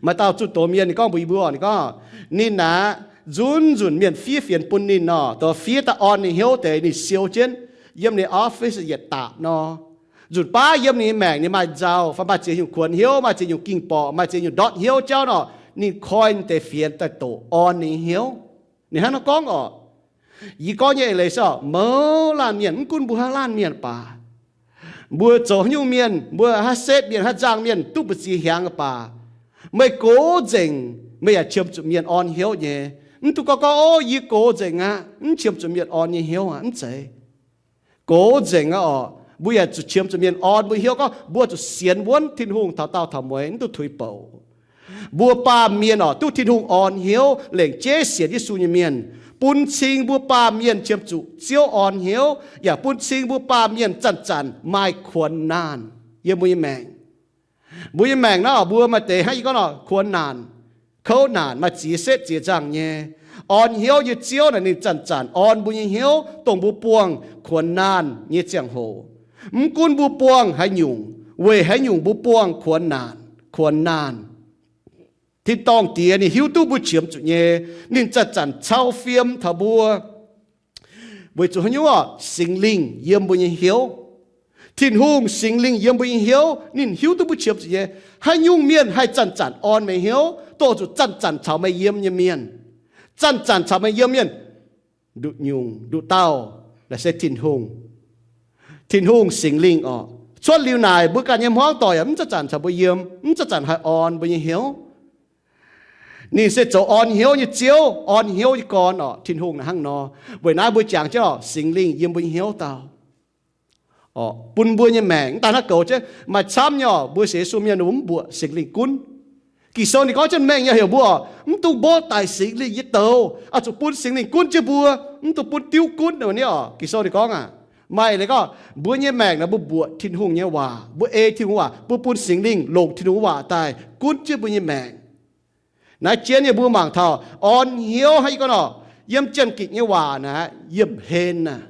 Maaih dauh zunh doz mienh ninh gorngv mbuox yie mbuo, ninh gorngv, ninh aqv, nzunc nzunc mienh fiev fienx bun ninh nor, dongh fiev daaih orn ninh hnyouv deix ninh siou jienv yiem ninh office yietc dapc nor. Nzunc baav yiem ninh nyei maengc ninh maaih nzauh fai maaih ziex nyungc kuonx hnyouv, maaih ziex nyungc ging-borqc, maaih ziex nyungc ndortv hnyouv jauv nor, ninh koi ninh deix fienx daaih doqc orn ninh hnyouv. Ninh hnangv naaiv gorngv orqc. Yie gorngv nyei eix leiz se orqc, mouz laanh mienh, mv gunv mbuo haaix laanh mienh baac, mbuo zoux haaix nyungc mienh, mbuo haaix setv mienh, haaix nzangc mienh, duqv mbu'ziex hiaangx baac, meih gox nzengc meih yaac qiemx zuqc mienh orn hnyouv nyei. Mv dungx gorngv gorngv, o, yie gox nzengc aqv, mv qiemx zuqc mienh orn nyei hnyouv aqv, mv zeiz. Gox nzengc aqv orqc, mbuo yaac zuqc qiemx zuqc mienh orn mbuo hnyouv. Gorngv mbuo zuqc sienx wuonv Tin-Hungh taux daauh taux mueiz, mv duqv tuix bouc. Mbuo baamh mienh orqc, duqv Tin-Hungh orn hnyouv lengc jeiv sienx Yesu nyei mienh, bun cing mbuo baamh mienh qiemx zuqc Ziouv orn hnyouv, yaac bun cing mbuo baamh mienh zanc-zanc maaih kuonx naanh yiem mbuo nyei maengc. Mbuo nyei maengc naaiv orqc, mbuo maaih deix hnangv yie gorngv nor, kuonx naanc, kouv naanc, maaih ziex setv ziex nzangc nyei. Orn hnyouv nyei Ziouv naaic ninh zanc-zanc orn mbuo nyei hnyouv, dongh mbuo buangh kuonx naanh nyei ziangh hoc. Mv gunv mbuo buangh haaix nyungc, weic haaix nyungc mbuo buangh kuonx naanc, kuonx naanh, tin-dorngh Diex ninh hiuv duqv mbuo qiemx zuqc nyei. Ninh zanc-zanc cau fiem taux mbuo. Weic zuqc haaix nyungc orqc? Singx Lingh yiem mbuo nyei hnyouv. Tin-Hungh Singx Lingh yiem mbuo nyei hnyouv, ninh hiuv duqv mbuo qiemx zuqc nyei. Haaix nyungc mienh haih zanc-zanc orn meih hnyouv? Dongh zuqc zanc-zanc caux meih yiem nyei mienh. Zanc-zanc caux meih yiem mienh, nduqc nyungc nduqc dauh, naaiv se Tin-Hungh. Tin-Hungh Singx Lingh orqc. Cuotv liuz naaic, mbuo ganh nyei hmuangv doic yaac mv zanc-zanc caux mbuo yiem, mv zanc-zanc haih orn mbuo nyei hnyouv. Ninh se zoux orn hnyouv nyei Ziouv, orn hnyouv nyei gorn orqc. Tin-Hungh naaic hnangv nor. Weic naaiv mbuo jangx jienv orqc, Singx Lingh yiem mbuo nyei hnyouv dau, orqc, bun mbuo nyei maengc. Mv daaih hnangv goux jienv, maaih camv nyei orqc, mbuo sienx Yesu mienh mbuo mv mbuoqc Singx Lingh gunv. Ging-Sou ninh gorngv jienv mengh nyei heuc mbuo orqc, mv dungx mboqv daic Singx Lingh nyei douz, oix zuqc bun Singx Lingh gunv jienv mbuo, mv dungx bun diuv gunv nor. Ninh orqc, Ging-Sou ninh gorngv aac, maaih leiz gorngv mbuo nyei maengc naaic mbuo mbuoqc Tin-Hungh nyei waac, mbuo ei Tin-Hungh waac, mbuo bun Singx Lingh longc Tin-Hungh waac daaih gunv jienv mbuo nyei maengc. Naaiv jienv nyei mbuo mangc taux orn hnyouv hnangv yie gorngv nor, yiem Janx-Gikc nyei waac naaic yiemh hlen aac.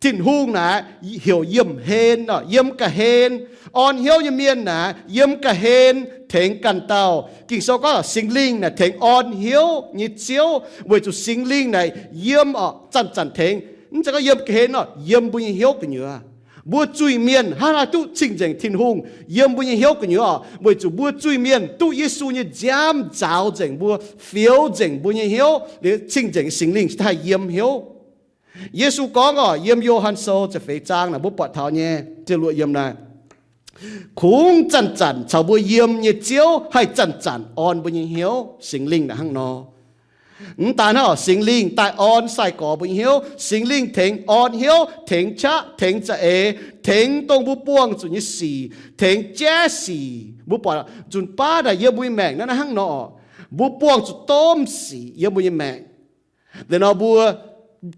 Tin-Hungh naaic heuc yiemh hlen orqc, yiem ga'hlen. Orn hnyouv nyei mienh naaic yiem ga'hlen tengx ganh dauh. Ging-Sou gorngv Singx Lingh naaic tengx orn hnyouv nyei Ziouv, weic zuqc Singx Lingh naaic yiem orqc, zanc-zanc tengx. Mv zeiz gorngv yiem ga'hlen orqc, yiem mbuo nyei hnyouv gu'nyuoz. Mbuo zuiz-mienh hnangv haaix nor duqv cing-nzengc Tin-Hungh yiem mbuo nyei hnyouv gu'nyuoz oc? Weic zuqc mbuo zuiz-mienh duqv Yesu nyei nziaamv nzaaux nzengc mbuo, fioux nzengc mbuo nyei hnyouv liuz cing-nzengc Singx Lingh cingx daaih haih yiem hnyouv. Yesu gorngv oc, yiem Yo^han Sou ziepc feix zaang naaic mbuo buatc taux nyei, ziepc luoqc yiem naaic, kungx zanc-zanc caux mbuo yiem nyei Ziouv haih zanc-zanc orn mbuo nyei hnyouv. Singx Lingh naaic hnangv nor. Mv daan hnangv oc, Singx Lingh daaih orn sai-gorx mbuo nyei hnyouv. Singx Lingh tengx orn hnyouv, tengx qaqv, tengx za'eix, tengx dongh mbuo buangh zuqc nyei sic, tengx jaiv sic. Mbuo buatc nzunc baav naaic yiem mbuo nyei maengc naaiv hnangv nor oc, mbuo buangh zuqc domh sic yiem mbuo nyei maengc. Liuz nor mbuo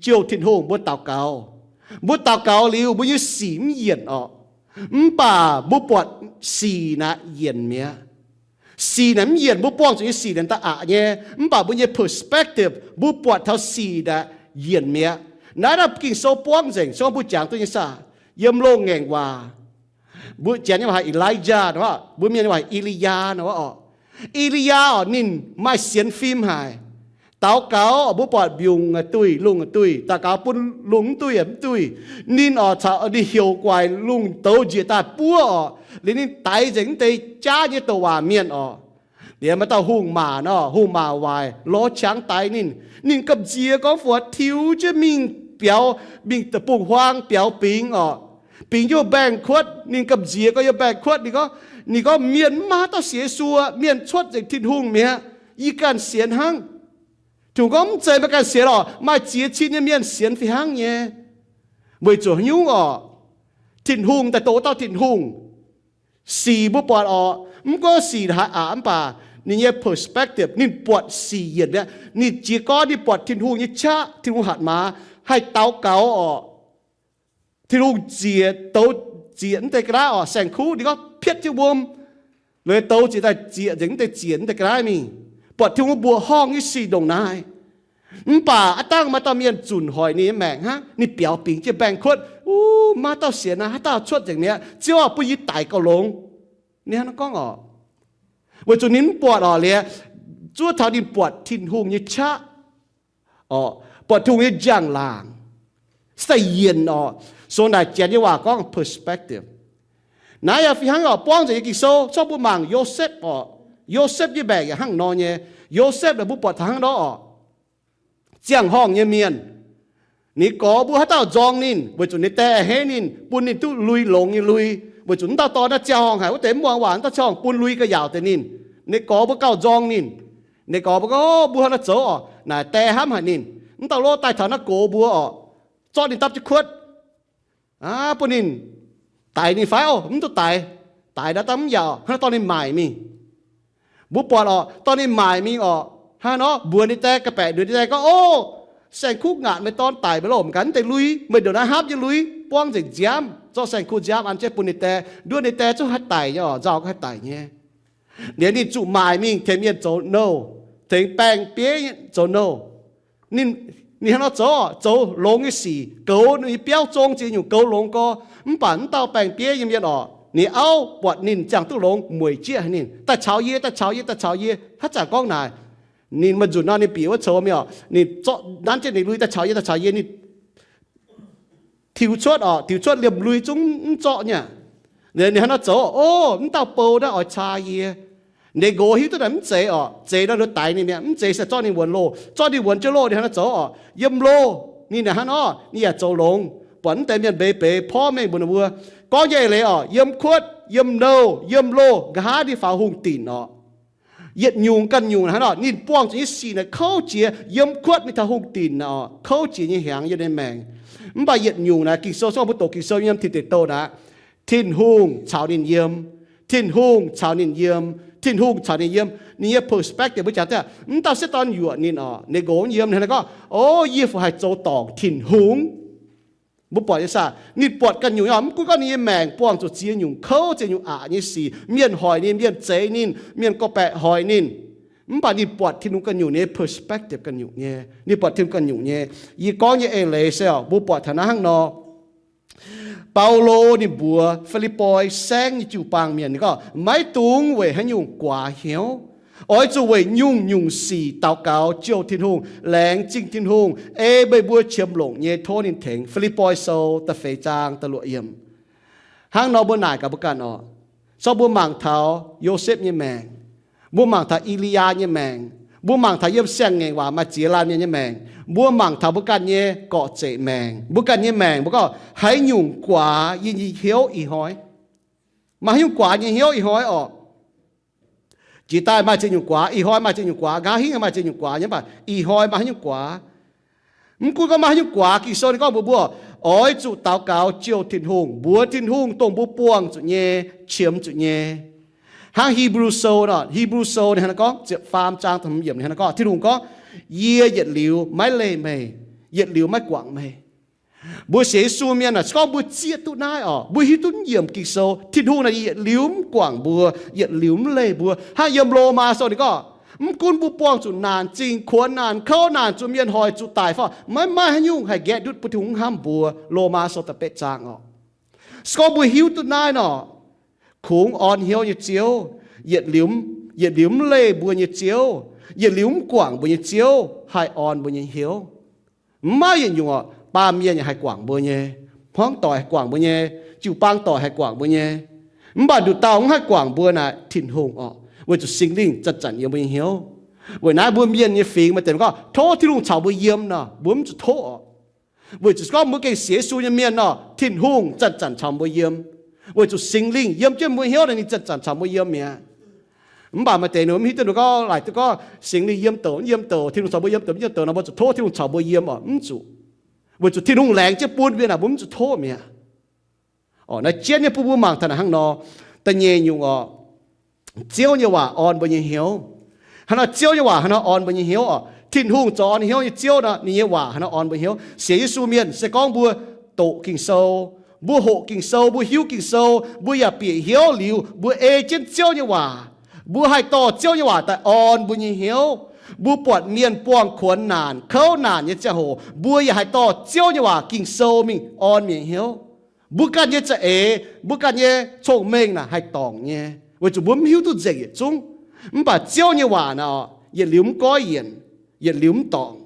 jouh Tin-Hungh, mbuo daux gaux. Mbuo daux gaux liuz mbuo nyei sic mv yienc oc, mv baac mbuo buatc sic naaic yienc mi'aqv. Sic naaic mv yienc, mbuo buangh zuqc nyei sic naaic da'aqc nyei, mv baac mbuo nyei perspective, mbuo buatc taux sic naaic yienc mi'aqv. Naaiv dauh Ging-Sou buangv nzengc, se gorngv mbuo jangx duqv nyei saah, yiem Loz-Ngaengc Waac, mbuo Janx nyei waac haiz Elijah nor, mbuo Mienh nyei waac haiz E^li^yaa nor oc. E^li^yaa oc, ninh maaih sienx fim haic. Daux gaux oc, mbuo buatc mbiungc a'duih, lungh a'duih, daux gaux bun lungh mv duih yaac mv duih. Ninh oc caux ninh heuc guaix lungh douz njiec daaih buov oc, liuz ninh daix nzengc mv deix jaav nyei douc waac mienh oc. Liuz maaih dauh hungh maac nor, hungh maac waaic lorz qangx daix ninh. Ninh gamh nziex gorngv fux tiux jienv mingh biaux, mingh deic-bung-huaang biaux bingx oc. Bingx jienv mbaengx-kuotv, ninh gamh nziex gorngv yiem mbaengx-kuotv, ninh gorngv, ninh gorngv, mienh mv maaih haaix dauh sienx Yesu, mienh cuotv nzengc Tin-Hungh mi'aqv. Yie ganh sienx hnangv. Tin-Hungh gorngv, mv zeiz meih ganh sienx oc, maaih ziex cin nyei mienh sienx fih hnangv nyei. Weic zuqc haaix nyungc oc? Tin-Hungh daaih dongh wuov dauh Tin-Hungh. Sic mbuo buatc oc, mv gunv sic haaix aqc mv baac ninh nyei perspective, ninh buatc sic yienc mi'aqv. Ninh jiez gorn ninh buatc Tin-Hungh nyei qaqv, Tin-Hungh hatc maaz, haih daux gaux oc. Tin-Hungh ziec, douz ziec mv deix ga'naaiv oc, saeng-kuv ninh gorngv pietv jienv wuom, liuz douz ziec daaih ziec nzengc mv deix ziec mv deix ga'naaiv mingh. Buatc Tin-Hungh mbuoqc horngh nyei sic ndongc naaiv. Mv baac aav dangh maaih dauh mienh zunc hoic ninh nyei maengc hnangv, ninh biaux bingx jienv mbaengx-kuotv, Uv, maaih dauh sienx naaiv, haaix dauh cuotv nzengc mi'aqv? Ziouv aah, bun yie daic gauh longx. Ninh hnangv naaiv gorngv oc. Weic zuqc ninh mv buatc oc, liuz zuov taux ninh buatc Tin-Hungh nyei qaqv oc, buatc Tin-Hungh nyei njang-laangc, se daaih yienc oc. Sou naaic Janx nyei waac gorngv perspective. Naaiv yaac fih hnangv oc, buangv nzengc nyei Ging-Sou, corc mbuo mangc Yosepv oc. Yosepv nyei maengc yaac hnangv nor nyei. Yosepv naaic mbuo buatc taux hnangv nor oc. Ziangh horngh nyei mienh, ninh gorx mbuo haaix dauh nzorng ninh, weic zuqc ninh die a'hneiv ninh, bun ninh duqv lui longx nyei lui. Weic zuqc mv dauh dorn naaiv ziangh horngh haic, wuov deix mv muangx waac, mv dauh ziangh horngh bun lui ga'yaauc deix ninh. Ninh gorx mbuo gauh nzorng ninh. Ninh gorx mbuo gorngv, Mbuo hnangv naaiv zoux oc. Naaic die hnamv haic ninh. Mv dauh lov daaih taux naaiv gox mbuo oc, zorqv ninh dapv jienv kuotv, aav, bun ninh daix ninh fai oc? Mv duqv daix. Daix naaiv dangh mv yaac hnangv dorh ninh maaic mingh. Mbuo buatc oc, dorh ninh maaic mingh oc, hnangv nor mbuox ninh die, ga'baeqc nduqc ninh die gorngv, Ov, saeng-kuv ngaatc meih dorn daic, meih lorh m'ganh deix lui, meih ndongc naaiv hnamv nyei lui, buangv nzengc nziaamv, zorqv saeng-kuv nziaamv an jienv bun ninh die. Nduov ninh die zungv haih daic nyei oc, nzauh haih daic nyei. Liuz ninh zuqc maaic mingh tengx mienh zoux nouh, tengx baeng-bieiv zoux nouh. Ninh, ninh hnangv nor zoux, zoux longx nyei sic, goux ninh nyei biauv zong ziex nyungc goux longx gorx. Mv baac mv dauh baeng-bieiv nyei mienh oc, ninh auv buatc ninh ziangh duqv longx, mueic jieqv haic ninh, Daaih caux yie, daaih caux yie, daaih caux yie. Haaix zanc gorngv naaic, ninh maaih nzunc nor ninh bieqc wuov coux mingh oc, ninh zorqv nanv jienv ninh lui, Daaih caux yie, daaih caux yie. Ninh tiux cuotv oc, tiux cuotv liemh lui zungv mv zorqv nyei aqv. Ninh hnangv nor zoux, Ov, mv dauh bou naaiv oix caa yie. Ninh nqox hiuv duqv naaic mv zeiz oc, zeiz nor ninh daix ninh mi'aqv, mv zeiz se zorqv ninh wuonx loh. Zorqv ninh wuonx jienv loh ninh hnangv nor zoux oc. Yiem loh ninh hnangv nor ninh yaac zoux longx, buatc mv deix mienh mbeix beix porv mengh mbuox ninh mbuo. Gorngv nyei eix leiz oc, yiem kuotv, yiem nouh, yiem loh, nqa'haav ninh faaux hungh dinc oc. Yietc nyungc ganh nyungc hnangv nor, ninh buangh zuqc nyei sic naaic kouv jiex. Yiem kuotv ninh taux hungh dinc naaic oc, kouv jiex nyei hnyangx yiem ninh maengc. Mv baac yietc nyungc naaic, Ging-Sou, se gorngv mbuo doqc Ging-Sou yiem Tin Deic Douh naaic, Tin-Hungh caux ninh yiem. Tin-Hungh caux ninh yiem. Tin-Hungh caux ninh yiem. Ninh nyei perspective mbuo jangx daaih, mv dauh sieqv dorn yuoqc ninh oc, ninh nqox yiem, ninh gorngv, O, yie fu haih zoux dorngc Tin-Hungh? Mbuo buatc nyei saah? Ninh buatc ganh nyungc nyei oc, mv gunv gorngv ninh nyei maengc buangh zuqc ziex nyungc kouv, ziex nyungc aqc nyei sic, mienh hoic ninh, mienh zeix ninh, mienh gorngv-baeqc hoic ninh, mv baac ninh buatc Tin-Hungh ganh nyungc nyei perspective ganh nyungc nyei. Ninh buatc Tin-Hungh ganh nyungc nyei. Yie gorngv nyei eix leiz se oc, mbuo buatc taux naaiv hnangv nor. Baulo ninh mbuox Fi^lipv^poi Saengv nyei jiu-baang mienh, ninh gorngv, Maiv dungx weic haaix nyungc guaax hnyouv. Oix zuqc weic nyungc-nyungc sic daux gaux jouh Tin-Hungh, laengz zingh Tin-Hungh, ei meih mbuo qiemx longc nyei tov ninh tengx. Fi^lipv^poi Sou da'feix zaang da'luoqc yiemc. Hnangv nor mbuo naaic gaax mbuo ganh oc. Zorqv mbuo mangc taux Yosepv nyei maengc, mbuo mangc taux E^li^yaa nyei maengc, mbuo mangc taux yiem siang-ngaengc waac maaih ziex laanh mienh nyei maengc, mbuo mangc taux mbuo ganh nyei gorqv-zeqc maengc, mbuo ganh nyei maengc, mbuo gorngv haaix nyungc guaax yie nyei hnyouv ih hnoi? Maaih haaix nyungc guaax nyei hnyouv ih hnoi oc? Jiex daaih maaih ziex nyungc guaax, ih hnoi maaih ziex nyungc guaax, nqa'haav hingv maaih ziex nyungc guaax nyei, mv baac ih hnoi maaih haaix nyungc guaax? Mv gunv gorngv maaih haaix nyungc guaax, Ging-Sou ninh gorngv mbuox mbuo, oix zuqc daux gaux jouh Tin-Hungh, mbuox Tin-Hungh dongh mbuo buangh zuqc nyei, qiemx zuqc nyei. Hnangv Hipv^lu Sou nor, Hipv^lu Sou ninh hnangv naaiv gorngv, ziepc faam zaang da'hmz yiemc ninh hnangv naaiv gorngv, Tin-Hungh gorngv, Yie yietc liuz maiv leih meih, yietc liuz maiv guangc meih. Mbuo sienx Yesu mienh aah, se gorngv mbuo zieqv duqv naaiv oc, mbuo hiuv duqv yiemc Ging-Sou, Tin-Hungh naaic yietc liuz mv guangc mbuo, yietc liuz mv leih mbuo. Hnangv yiem Lomaa Sou ninh gorngv, mv gunv mbuo buangh zuqc naanc zingh, kuonx naanc, kouv naanc, zuqc mienh hoic, zuqc daic fai, maiv maaih haaix nyungc haih nqaeqv ndutv bun Tin-Hungh mv hnamv mbuo. Lomaa Sou da'betv zaang oc. Se gorngv mbuo hiuv duqv naaiv nor, kungx orn hnyouv nyei Ziouv, yietc liuz, yietc liuz mv leih mbuo nyei Ziouv, yietc liuz mv guangc mbuo nyei Ziouv haih orn mbuo nyei hnyouv. Mv maaih yietc nyungc oc, baamh mienh yaac haih guangc mbuo nyei, hmuangv doic haih guangc mbuo nyei, jiu-baang doic haih guangc mbuo nyei. Mv baac nduqc dauh mv haih guangc mbuo naaic Tin-Hungh oc, weic zuqc Singx Lingh zanc-zanc yiem mbuo nyei hnyouv. Weic naaiv mbuo mienh nyei fingx maaih deix gorngv tov Tin-Hungh caux mbuo yiem nor, mbuo mv zuqc tov oc. Weic zuqc gorngv mbuo gengh sienx Yesu nyei mienh nor, Tin-Hungh zanc-zanc caux mbuo yiem. Weic zuqc Singx Lingh yiem jienv mbuo hnyouv nor, ninh zanc-zanc caux mbuo yiem mi'aqv. Mv baac maaih deix ninh mv hiuv duqv, ninh gorngv laaic duqv gorngv Singx Lingh yiem douc, yiem douc, Tin-Hungh caux mbuo yiem douc, yiem douc nor, mbuo zuqc tov Tin-Hungh caux mbuo yiem oc, mv zuqc. Weic zuqc Tin-Hungh laengz jienv bun mbuo naaic, mbuo mv zuqc tov mi'aqv. Oc, naaiv jienv nyei bun mbuo mangc taux naaic hnangv nor. Da'nyeic nyungc oc, Ziouv nyei waac orn mbuo nyei hnyouv. Hnangv nor Ziouv nyei waac hnangv nor orn mbuo nyei hnyouv oc. Tin-Hungh zoux orn hnyouv nyei Ziouv nor, ninh nyei waac hnangv nor orn mbuo hnyouv. Sienx Yesu mienh se gorngv mbuo doqc Ging-Sou, mbuo hoqc Ging-Sou, mbuo hiuv Ging-Sou, mbuo yaac bieqc hnyouv liuz, mbuo ei jienv Ziouv nyei waac, mbuo haih dorh Ziouv nyei waac daaih orn mbuo nyei hnyouv. Mbuo buatc mienh buangh kuonx naanc, kouv naanc nyei ziangh hoc, mbuo yaac haih dorh Ziouv nyei waac Ging-Sou mingh orn mienh hnyouv. Mbuo ganh nyei za'eix, mbuo ganh nyei cong-mengh naaic haih dorngc nyei, weic zuqc mbuo mv hiuv duqv nzengc yietc zungv. Mv baac Ziouv nyei waac naaic, yietc liuz mv goiv yienc, yietc liuz mv dorngc.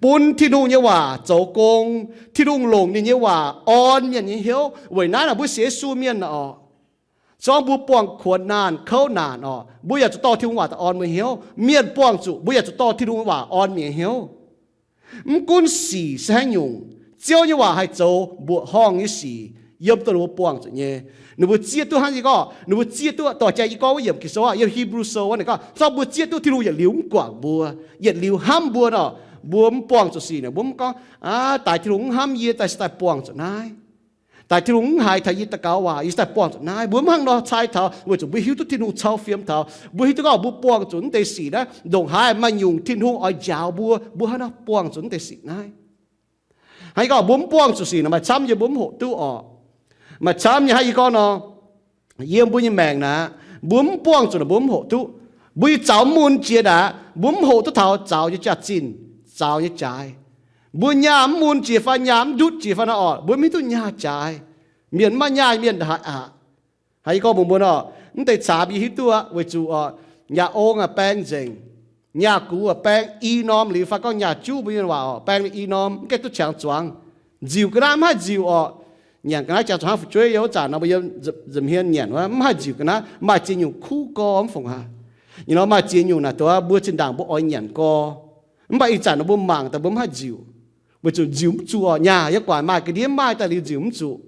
Bun Tin-Hungh nyei waac zoux gong, Tin-Hungh longc ninh nyei waac orn mienh nyei hnyouv. Weic naaiv naaic mbuo sienx Yesu mienh naaic oc, zorngv mbuo buangh kuonx naanh kouv naanc oc, mbuo yaac zuqc dorh Tin-Hungh waac daaih orn mbuo hnyouv. Mienh buangh zuqc, mbuo yaac zuqc dorh Tin-Hungh waac orn mienh hnyouv. Mv gunv sic se haaix nyungc, Ziouv nyei waac haih zoux mbuoqc horngh nyei sic yiem dongh ninh mbuo buangh zuqc nyei. Ninh mbuo zieqv duqv hnangv yie gorngv, ninh mbuo zieqv duqv dorh jai yie gorngv wuov yiemc Ging-Sou, yiem Hipv^lu Sou wuov ninh gorngv, zorngv mbuo zieqv duqv Tin-Hungh yietc liuz mv guangc mbuo, yietc liuz hnamv mbuo nor, mbuo mv buangh zuqc sic naaic, mbuo mv gorngv, aav, daaih Tin-Hungh mv hnamv yie, daaih se daaih buangh zuqc naaiv. Daaih Tin-Hungh mv haiz taux yie daux gaux waac, yie se daaih buangh zuqc naaiv. Mbuo mv hnangv nor cai taux, weic zuqc mbuo hiuv duqv Tin-Hungh cau fiem taux, mbuo hiuv duqv gorngv mbuo buangh zuqc naaiv deix sic naaiv, ndongc haaix maaih nyungc Tin-Hungh oix njaaux mbuo, mbuo hnangv nor buangh zuqc naaiv deix sic naaiv. Hnangv yie gorngv mbuo mv buangh zuqc sic naaic, maaih camv yie mbuo mv hoqc duqv oc. Maaih camv nyei hnangv yie gorngv nor, yiem mbuo nyei maengc naaic, mbuo mv buangh zuqc naaic mbuo mv hoqc duqv. Mbuo nyei zaux mv mun jiex naaic, mbuo mv hoqc duqv taux zaux nyei jaax-zinh, zaux nyei jaaix. Mbuo nyaah mv mun jiex fai nyaah mv ndutv jiex fai nor oc, mbuo mv hiuv duqv nyaah jaaix. Mienh mv maaih nyaah mienh haic aqv. Hnangv yie gorngv mbuox mbuo nor, mv deix caamx yie hiuv duqv aqv, weic zuqc oc, nyaah ong aac baeng nzengc, nyaah gux aac baeng i norm liuz fai gorngv nyaah juv mbuo mienh waac oc, baeng i norm mv gaengh duqv qangx zuangx. Nziuc ga'naaiv mv haih nziuc oc. Nyanc ga'naaiv jangx zuqc hnangv fu'jueiv yiem wuov zanc nor, mbuo yiem nza'hmien nyanc wuov mv haih nziuc ga'naaiv, maaih ziex nyungc kuv gorx mv fongc haic. Ih nor maaih ziex nyungc naaic dongh mbuo zinh ndaangc mbuo oix nyanc gorx. Mv baac ih zanc nor mbuo mangc daaih mbuo mv haih nziuc, weic zuqc nziuc mv zuqc oc. Nyaah yiem guaax maaih ga'ndiev maaih daaih liuz nziuc mv zuqc.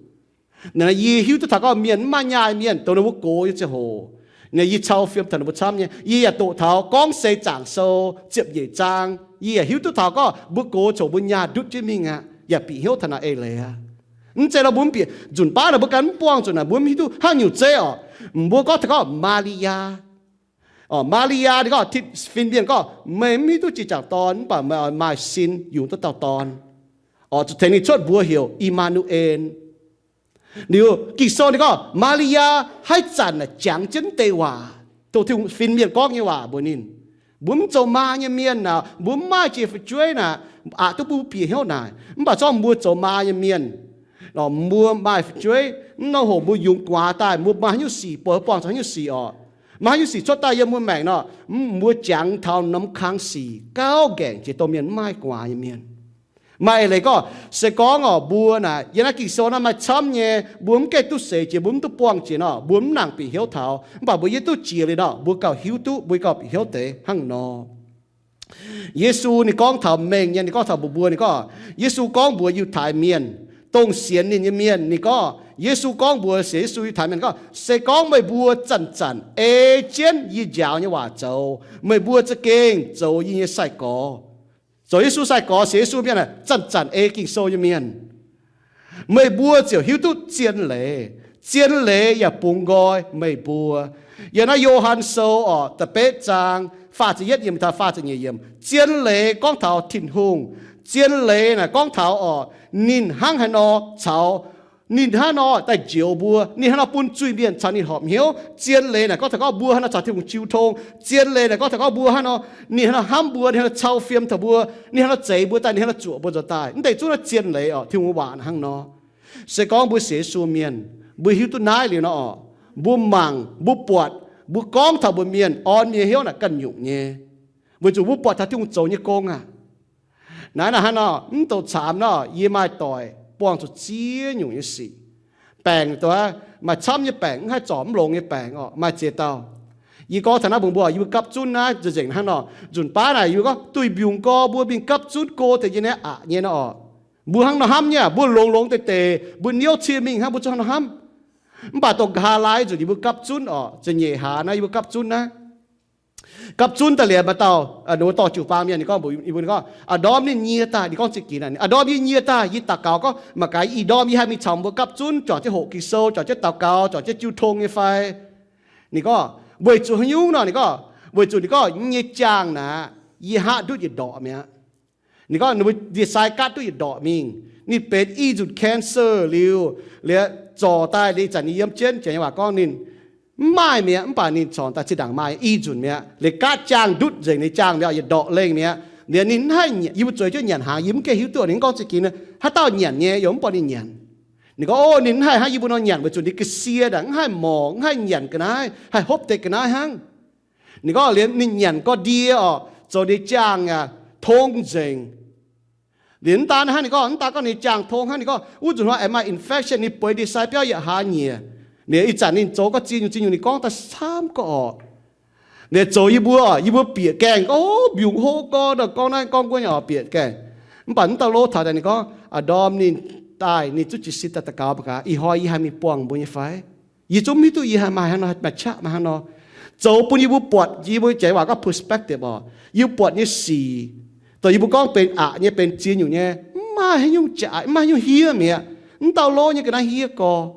Naaic yie hiuv duqv taux gorngv mienh mv maaih nyaah mienh dongh ninh mbuo gox nyei ziangh hoc, naaic yie cau fiem taux ninh mbuo camv nyei. Yie yaac doqc taux Gorngv Seix Zaangc Sou ziepc nyeic zaang, yie yaac hiuv duqv taux gorngv mbuo gox coc mbuo nyaah ndutv jienv mingh aqv, yaac bieqc hnyouv taux naaic eix leiz aqv. Mv zeiz nor mbuo mv bieqc nzunc baav naaic mbuo ganh mv buangh zuqc naaic, mbuo mv hiuv duqv haaix nyungc zeiv oc. Mbuo gorngv taux gorngv Maa^li^yaa, oc, Maa^li^yaa ninh gorngv, fin-mienh gorngv, meih mv hiuv duqv jiex jangc dorn, mv baac meih oix maaih sin yungz duqv dauh dorn. Oc, zuqc tengx ninh cuotv mbuox heuc I^maa^nu^en. Liuz Ging-Sou ninh gorngv Maa^li^yaa haaix zanc naaic jangx jienv deix waac, dongh Tin-Hungh fin-mienh gorngv nyei waac mbuox ninh. Mbuo mv zoux maa nyei mienh naaic, mbuo mv maaih jiex fu'jueiv naaic, aqc duqv mbuo bieqc hnyouv naaic. Mv baac zorngv mbuo zoux maa nyei mienh, mbuo maaih fu'jueiv, mv norm hoc mbuo yungz guaax daaih, mbuo maaih haaix nyungc sic, buatc buangh zuqc haaix nyungc sic oc, maaih haaix nyungc sic cuotv daaih yiem mbuo maengc nor, mbuo jangx taux norm kang sic gauh ngaengc jiex dongh mienh mv maaih guaax nyei mienh. Maaih eix leiz gorngv, se gorngv orqc, mbuo naaic yiem naaiv Ging-Sou naaiv maaih camv nyei, mbuo mv gaengh duqv seix jiex, mbuo mv duqv buangh jiex nor, mbuo mv nangc bieqc hnyouv taux. Mv baac mbuo yie duqv jiex liuz nor, mbuo gauh hiuv duqv, mbuo gauh bieqc hnyouv deix hnangv nor. Yesu ninh gorngv taux mengh nyei, ninh gorngv taux mbuox mbuo, ninh gorngv, Yesu gorngv mbuox Yiutai Mienh, dongh sienx ninh nyei mienh, ninh gorngv, Yesu gorngv mbuox sienx Yesu Yiutai Mienh gorngv, se gorngv meih mbuo zanc-zanc ei jienv yie njaaux nyei waac zoux, meih mbuo za'gengh zoux yie nyei sai-gorx. Zoux Yesu sai-gorx, sienx Yesu mienh, zanc-zanc ei Ging-Sou nyei mienh, meih mbuo ziouc hiuv duqv zien leiz. Zien leiz yaac bungx nqoi meih mbuo. Yiem naaiv Yo^han Sou orqc, da'betv zaang, faah ziepc yietv yiemc taux faah ziepc nyeic yiemc, zien leiz gorngv taux Tin-Hungh. Zien leiz naaic gorngv taux orqc, ninh hnangv haaix nor caux, ninh hnangv nor daaih njoux mbuo, ninh hnangv nor bun zuiz-mienh caux ninh horpc hnyouv. Zien leiz naaic gorngv taux gorngv mbuo hnangv nor caux Tin-Hungh jiu tong. Zien leiz naaic gorngv taux gorngv mbuo hnangv nor, ninh hnangv nor hnamv mbuo, ninh hnangv nor cau fiem taux mbuo, ninh hnangv nor zeix mbuo daaih, ninh hnangv nor zuoqc mbuo nzuonx daaih. Mv deix zungv naaiv zien leiz orqc, Tin-Hungh waac hnangv nor. Se gorngv mbuo sienx Yesu mienh, mbuo hiuv duqv naaiv liuz nor orqc, mbuo mangc, mbuo buatc, mbuo gorngv taux mbuo mienh, orn mienh nyei hnyouv naaic ganh nyungc nyei, weic zuqc mbuo buatc taux Tin-Hungh zoux nyei gong aqv. Naaiv naaic hnangv nor, mv douc caamx nor, yie maaih doic buangh zuqc ziex nyungc nyei sic. Baengc dongh maaih camv nyei baengc, mv haih zorc mv longx nyei baengc orqc, maaih ziex dauh. Yie gorngv taux naaiv mbuox mbuo, yie mbuo gapv zunv naaiv nzengc hnangv nor. Nzunc baav naaic yie mbuo gorngv duih mbiungc gorx mbuo mingh gapv zunv go deix nyei naaiv aqc nyei nor orqc, mbuo hnangv nor hnamv nyei aqv. Mbuo longx longx deix deix, mbuo niouv cie mingh hnangv, mbuo zungv hnangv nor hnamv. Mv baac dongh nqa'haav laai nzunc yie mbuo gapv zunv orqc, za'nyeic hlaax naaiv yie mbuo gapv zunv naaiv gapv zunv daaih liuz, maaih dauh, ninh mbuo dorh jiu-baang mienh, ninh gorngv mbuox yie mbuo, ninh gorngv, A'ndorm ninh nyie daaih, ninh gorngv za'gengh naaic, A'ndorm yie nyie daaih, yie daux gaux gorngv mangc gaax ih ndorm yie haih mingh caux mbuo gapv zunv, juangc jienv hoqc Ging-Sou, juangc jienv daux gaux, juangc jienv jiu tong nyei fai? Ninh gorngv, Weic zuqc haaix nyungc nor? Ninh gorngv, Weic zuqc, ninh gorngv, yie nyei jaangh naaic, yie hngaqv ndutv yietc ndorqc mi'aqv. Ninh gorngv ninh mbuo ndie-sai gaatv duqv yietc ndorqc mingh. Ninh benx i nzunc cancer liuz, liuz zorc daaih liuz, ih zanc ninh yiem jienv, janx nyei waac gorngv ninh mv maaih mi'aqv, mv baac ninh corc daaih zinh ndaangc maaih i nzunc mi'aqv. Liuz gaatv jaangh ndutv nzengc, ninh jaangh mi'aqv, yietc ndorqc lengh mi'aqv. Liuz ninh mv haih nyanc, yie mbuo zueiz jienv nyanc hnaangx, yie mv gaengh hiuv duqv ninh gorngv za'gengh naaic, haaix dauh nyanc nyei, yaac mv buatc ninh nyanc. Ninh gorngv, Ov, ninh mv haih hnangv yie mbuo nor nyanc, weic zuqc ninh ga'sie ndaangc, mv haih morc, mv haih nyanc ga'naaiv, haih hopv deix ga'naaiv hnangv. Ninh gorngv liuz ninh nyanc gorx-ndie orqc, zoux ninh jaangh yaac tong nzengc. Liuz mv daan hnangv, ninh gorngv mv daan gorngv ninh jaangh tong hnangv, ninh gorngv wuov nzunc hnoi aengx maaih infection, ninh bueix ndie-sai biauv yietc hlaax nyieqc. Liuz ih zanc ninh zoux gorngv ziex nyungc ziex nyungc, ninh gorngv daaih camv gorx orqc. Liuz zoux yie mbuo, yie mbuo bieqc gaengh gorngv, Ov, mbiungc hlo gorx, gorngv naaiv gorngv wuov nyei orqc, bieqc gaengh. Mv baac mv dauh lov taux daaih ninh gorngv, A'ndorm ninh daaih, ninh zuqv jiez sin daaih daux gaux, mangc gaax ih hnoi yie haih mingh buangh mbuo nyei fai? Yie zungv mv hiuv duqv yie haih maaih hnangv nor, maaih qaqv maaih hnangv nor. Zoux bun yie mbuo buatc, yie mbuo janx waac gorngv perspective orqc, yie mbuo buatc nyei sic, dongh yie mbuo gorngv benx aqc nyei, benx ziex nyungc nyei, mv maaih haaix nyungc jaaix, mv maaih haaix nyungc hiev mi'aqv. Mv dauh lov nyei ga'naaiv hiev gorx.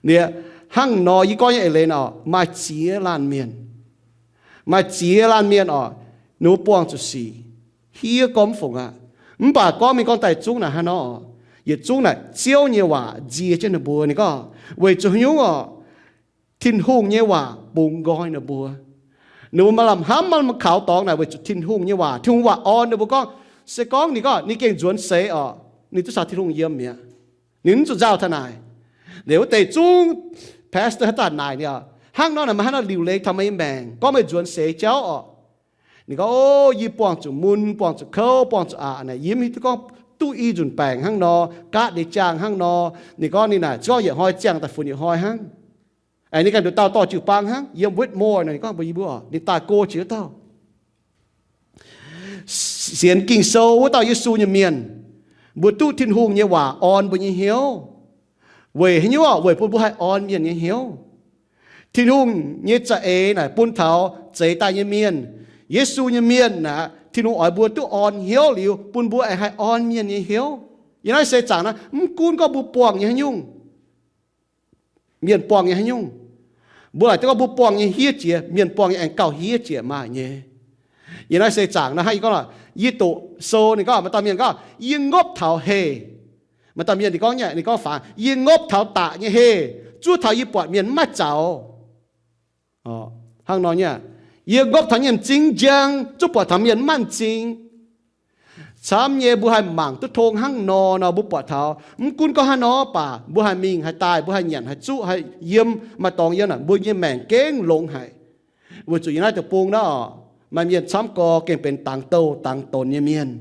Liuz hnangv nor yie gorngv nyei eix leiz orqc, maaih ziex laanh mienh, maaih ziex laanh mienh orqc, ninh mbuo buangh zuqc sic, hiev gorx mv fungc aqv. Mv baac gorngv mingh gorngv daaih zungv naaic hnangv nor, yietc zungv naaic Ziouv nyei waac nzie jienv ninh mbuo. Ninh gorngv, Weic zuqc haaix nyungc orqc? Tin-Hungh nyei waac bungx nqoi ninh mbuo. Ninh mbuo maaih lamh hnamv, maaih lamh kaux dorngx naaic weic zuqc Tin-Hungh nyei waac. Tin-Hungh waac orn ninh mbuo gorngv, se gorngv ninh gorngv ninh gengh nzuonx seix orqc, ninh duqv caux Tin-Hungh yiem mi'aqv. Ninh mv zuqc nzauh taux naaic. Liuz wuov deix zungv pastor haaix zanc naaic ninh, Hnangv nor naaic meih hnangv nor liuc leiz taux meih nyei maengc, gorngv meih nzuonx seix jauv orqc? Ninh gorngv, O, yie buangh zuqc mun, buangh zuqc kouv, buangh zuqc aqc naaic, yie mv hiuv duqv gorngv duqv i nzunc baengc hnangv nor, gaatv ndie jaangh hnangv nor. Ninh gorngv ninh naaic zungv yietc hnoi ziangh daaih funx yietc hnoi hnangv. Aengx ninh ganh nduqc dauh dorh jiu-baang hnangv, yiem Whitmore naaic, ninh gorngv mbuox yie mbuo orqc, ninh daaih go jiex wuov dauh sienx Ging-Sou wuov dauh Yesu nyei mienh. Mbuo duqv Tin-Hungh nyei waac orn mbuo nyei hnyouv. Weic haaix nyungc orqc? Weic bun mbuo haih orn mienh nyei hnyouv. Tin-Hungh nyei za'eix naaic bun taux zeix daaih nyei mienh, Yesu nyei mienh aqv. Tin-Hungh oix mbuo duqv orn hnyouv liuz, bun mbuo aengx haih orn mienh nyei hnyouv. Yiem naaiv seix zaangc naaiv, mv gunv gorngv mbuo buangh nyei haaix nyungc, mienh buangh nyei haaix nyungc, mbuo laaic duqv gorngv mbuo buangh nyei hiev jiex, mienh buangh nyei aengx gauh hiev jiex maaih nyei. Yiem naaiv seix zaangc naaiv hnangv yie gorngv, yie doqc sou ninh gorngv, maaih dauh mienh gorngv, Yie ngopv taux heh. Maaih dauh mienh ninh gorngv, ninh gorngv faaux, Yie ngopv taux daqc nyei heh, zuov taux yie buatc mienh mv maaih zaux. Hnangv nor nyei, yie ngopv taux nyei m'zing njang, zuov buatc taux mienh mv maaih m'zing. Camv nyei, mbuo haih mangc duqv tong hnangv nor nor, mbuo buatc taux mv gunv gorngv haaix nor baac, mbuo haih mingh haih daaih, mbuo haih nyanc haih zuqv haih yiem, maaih dorngx yiem naaic, mbuo nyei maengc gengh longx haic. Weic zuqc yiem naaiv deic-bung naaiv orqc, maaih mienh camv gorx gengh benx dangx douh dangx donx nyei mienh.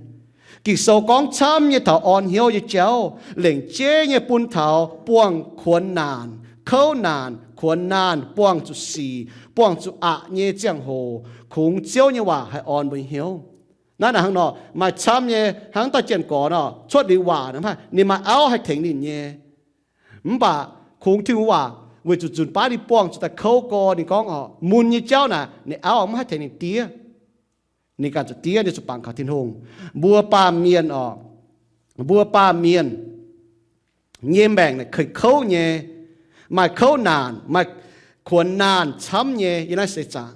Ging-Sou gorngv camv nyei taux orn hnyouv nyei jauv, lengc jeiv nyei bun taux buangh kuonx naanc, kouv naanc, kuonx naanc, buangh zuqc sic, buangh zuqc aqc nyei ziangh hoc, kungx Ziouv nyei waac haih orn mbuo hnyouv. Naaiv naaic hnangv nor, maaih camv nyei hnangv daaih janx-gorx nor, cuotv liuz waac nor, ninh maaih auv haih tengx ninh nyei. Mv baac kungx Tin-Hungh waac weic zuqc nzunc baav ninh buangh zuqc daaih kouv gorx, ninh gorngv oc, mun nyei jauv naaic ninh auv mv haih tengx ninh diev. Ninh ganh zuqc diev, ninh zuqc bangc kaux Tin-Hungh. Mbuo baamh mienh oc, mbuo baamh mienh nyei maengc naaic kouv nyei, maaih kouv naanc, maaih kuonx naanc camv nyei yiem naaiv seix zaangc.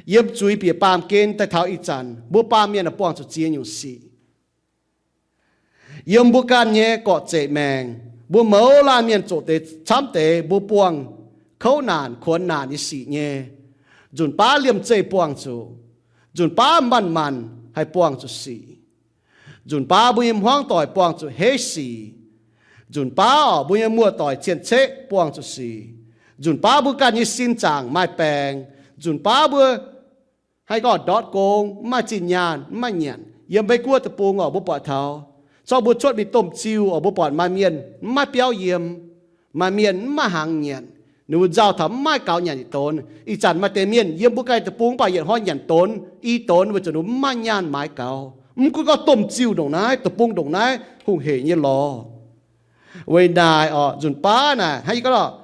Yiem zuiz bieqc baamh gen daaih taux ih zanc, mbuo baamh mienh aah buangh zuqc ziex nyungc sic. Yiem mbuo ganh nyei gorqv-zeqc maengc, mbuo mouz laanh mienh zoqc deix camv deix mbuo buangh kouv naanc kuonx naanc nyei sic nyei. Nzunc baav liemh zeih buangh zuqc, nzunc baav manc-manc haih buangh zuqc sic. Nzunc baav mbuo nyei hmuangv doic buangh zuqc heiv sic. Nzunc baav oc, mbuo nyei muoz-doic cien-ceqv buangh zuqc sic. Nzunc baav mbuo ganh nyei sin zaangc maaih baengc. Nzunc baav mbuo haih gorngv ndortv gong, mv maaih zinh nyaanh, mv maaih nyanc. Yiem Meiv Guoqv deic-bung oc, mbuo buatc taux, zorqv mbuo cuotv mingh domh ziuh oc, mbuo buatc maaih mienh mv maaih biauv yiem, maaih mienh mv maaih hnaangx nyanc, ninh mbuo nzauh taux mv maaih gaux nyanc yietc donx. Ih zanc maaih deix mienh yiem mbuo ganh deic-bung mv baac yietc hnoi nyanc donx, i donx weic zuqc ninh mbuo mv maaih nyaanh maaiz gaux. Mv gunv gorngv domh ziuh ndongc naaiv, deic-bung ndongc naaiv hungh heic nyei lorz. Weic naaic oc, nzunc baav naaic hnangv yie gorngv oc,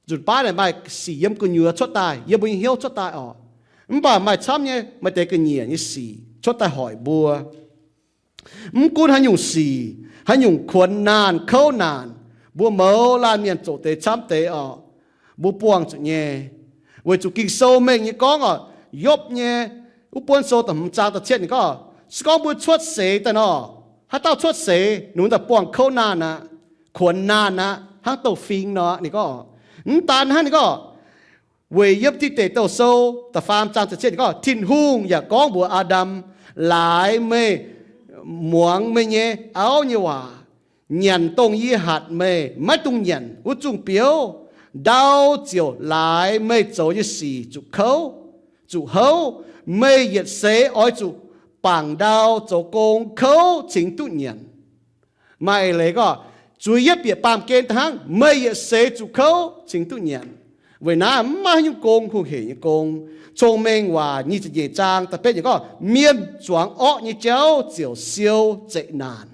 nzunc baav naaic maaih sic yiem gu'nyuoz cuotv daaih, yiem mbuo nyei hnyouv cuotv daaih oc. Mv baac maaih camv nyei, maaih deix ga'nyiec nyei sic cuotv daaih hoic mbuo. Mv gunv haaix nyungc sic, haaix nyungc kuonx naanh kouv naanc, mbuo mouz laanh mienh zoqc deix camv deix oc, mbuo buangh zuqc nyei. Weic zuqc Ging-Sou mengh nyei gorngv oc, Yopv nyei wuov buonv sou da'hmz zaang da'cietv ninh gorngv, se gorngv mbuo cuotv seix daaih nor, haaix dauh cuotv seix, ninh mbuo daaih buangh kouv naanh aqv, kuonx naanh aqv, hnangv douz-fing nor. Ninh gorngv, mv daan hnangv, ninh gorngv, weic yiem Dih Deic Douh Sou da'faam zaang ziepc cietv ninh gorngv, Tin-Hungh yaac gorngv mbuox Aa^ndam, Laaix meih muangx meih nyei auv nyei waac, nyanc dongh yie hatc meih maiv dungx nyanc wuov zungh biouv, ndau ziouc laaix meih zoux nyei sic zuqc kouv, zuqc houv. Meih yietc seix oix zuqc bangc ndau zoux gong kouv cingx duqv nyanc. Maaih eix leiz gorngv, zuiz yietv bieqc baamh gen daaih hnangv, meih yietc seix zuqc kouv cingx duqv nyanc. Weic naaiv mv maaih haaix nyungc gong, hungh heic nyei gong. Cong-Mengh Waac nyic ziepc nyeic zaang da'betv yiemc gorngv, Mienh zuangx orqv nyei jauv ziouc siou zeqc naanc.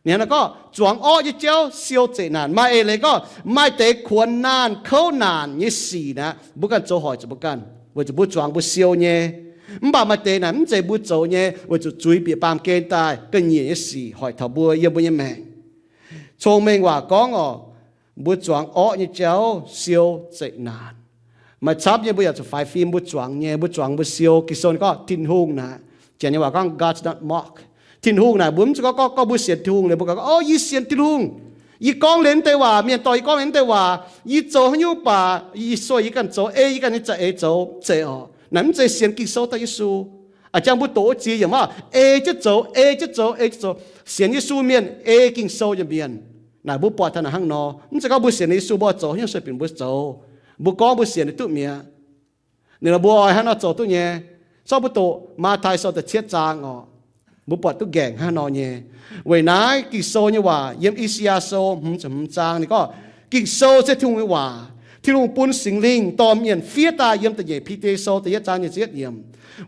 Ninh hnangv naaiv gorngv, zuangx orqv nyei jauv siou zeqc naanc. Maaih eix leiz gorngv, maaih deix kuonx naanh kouv naanc nyei sic naaic, mbuo ganh zoux hoic zuqc mbuo ganh, weic zuqc mbuo zuangx mbuo siou nyei. Mv baac maaih deix naaic mv zeiz mbuo zoux nyei, weic zuqc zuiz bieqc baamh gen daaih ga'nyiec nyei sic hoic taux mbuo yiem mbuo nyei maengc. Cong-Mengh Waac gorngv oc, mbuo zuangx orqv nyei jauv siou zeqc naanc. Maaih camv nyei mbuo yaac zuqc faix fim, mbuo zuangx nyei, mbuo zuangx mbuo siou. Ging-Sou gorngv Tin-Hungh naaic, Janx nyei waac gorngv, God's not mocked. Tin-Hungh naaic mbuo mv zeiz gorngv, gorngv, gorngv mbuo sienx Tin-Hungh liuz mbuo gorngv, O, yie sienx Tin-Hungh, yie gorngv liuz naaiv deix waac, mienh dorh yie gorngv liuz naaiv deix waac, yie zoux haaix nyungc baac yie sueih yie ganh zoux, ei yie ganh nyei za'eix zoux, mv zeiz oc. Naaic mv zeiz sienx Ging-Sou daaih Yesu. A'jang mbuo doqc wuov ziex yiemc, ei jienv zoux, ei jienv zoux, ei jienv zoux. Sienx Yesu mienh ei Ging-Sou nyei mienh. Naaic mbuo buatc taux naaic hnangv nor. Mv zeiz gorngv mbuo sienx Yesu mbuo zoux haaix nyungc sueih bienh mbuo zoux. Mbuo gorngv mbuo sienx ninh duqv mi'aqv. Ninh mbuo oix hnangv nor zoux duqv nyei. Zorqv mbuo doqc Matv^tai Sou da'cietv zaang oc, mbuo buatc duqv nqaengc hnangv nor nyei. Weic naaiv Ging-Sou nyei waac yiem I^saa^yaa Sou hmz ziepc hmz zaang ninh gorngv, Ging-Sou se Tin-Hungh nyei waac. Tin-Hungh bun Singx Lingh dorh mienh fiev daaih yiem da'nyeic Bide Sou da'yietv zaang nyic ziepc yietv yiemc,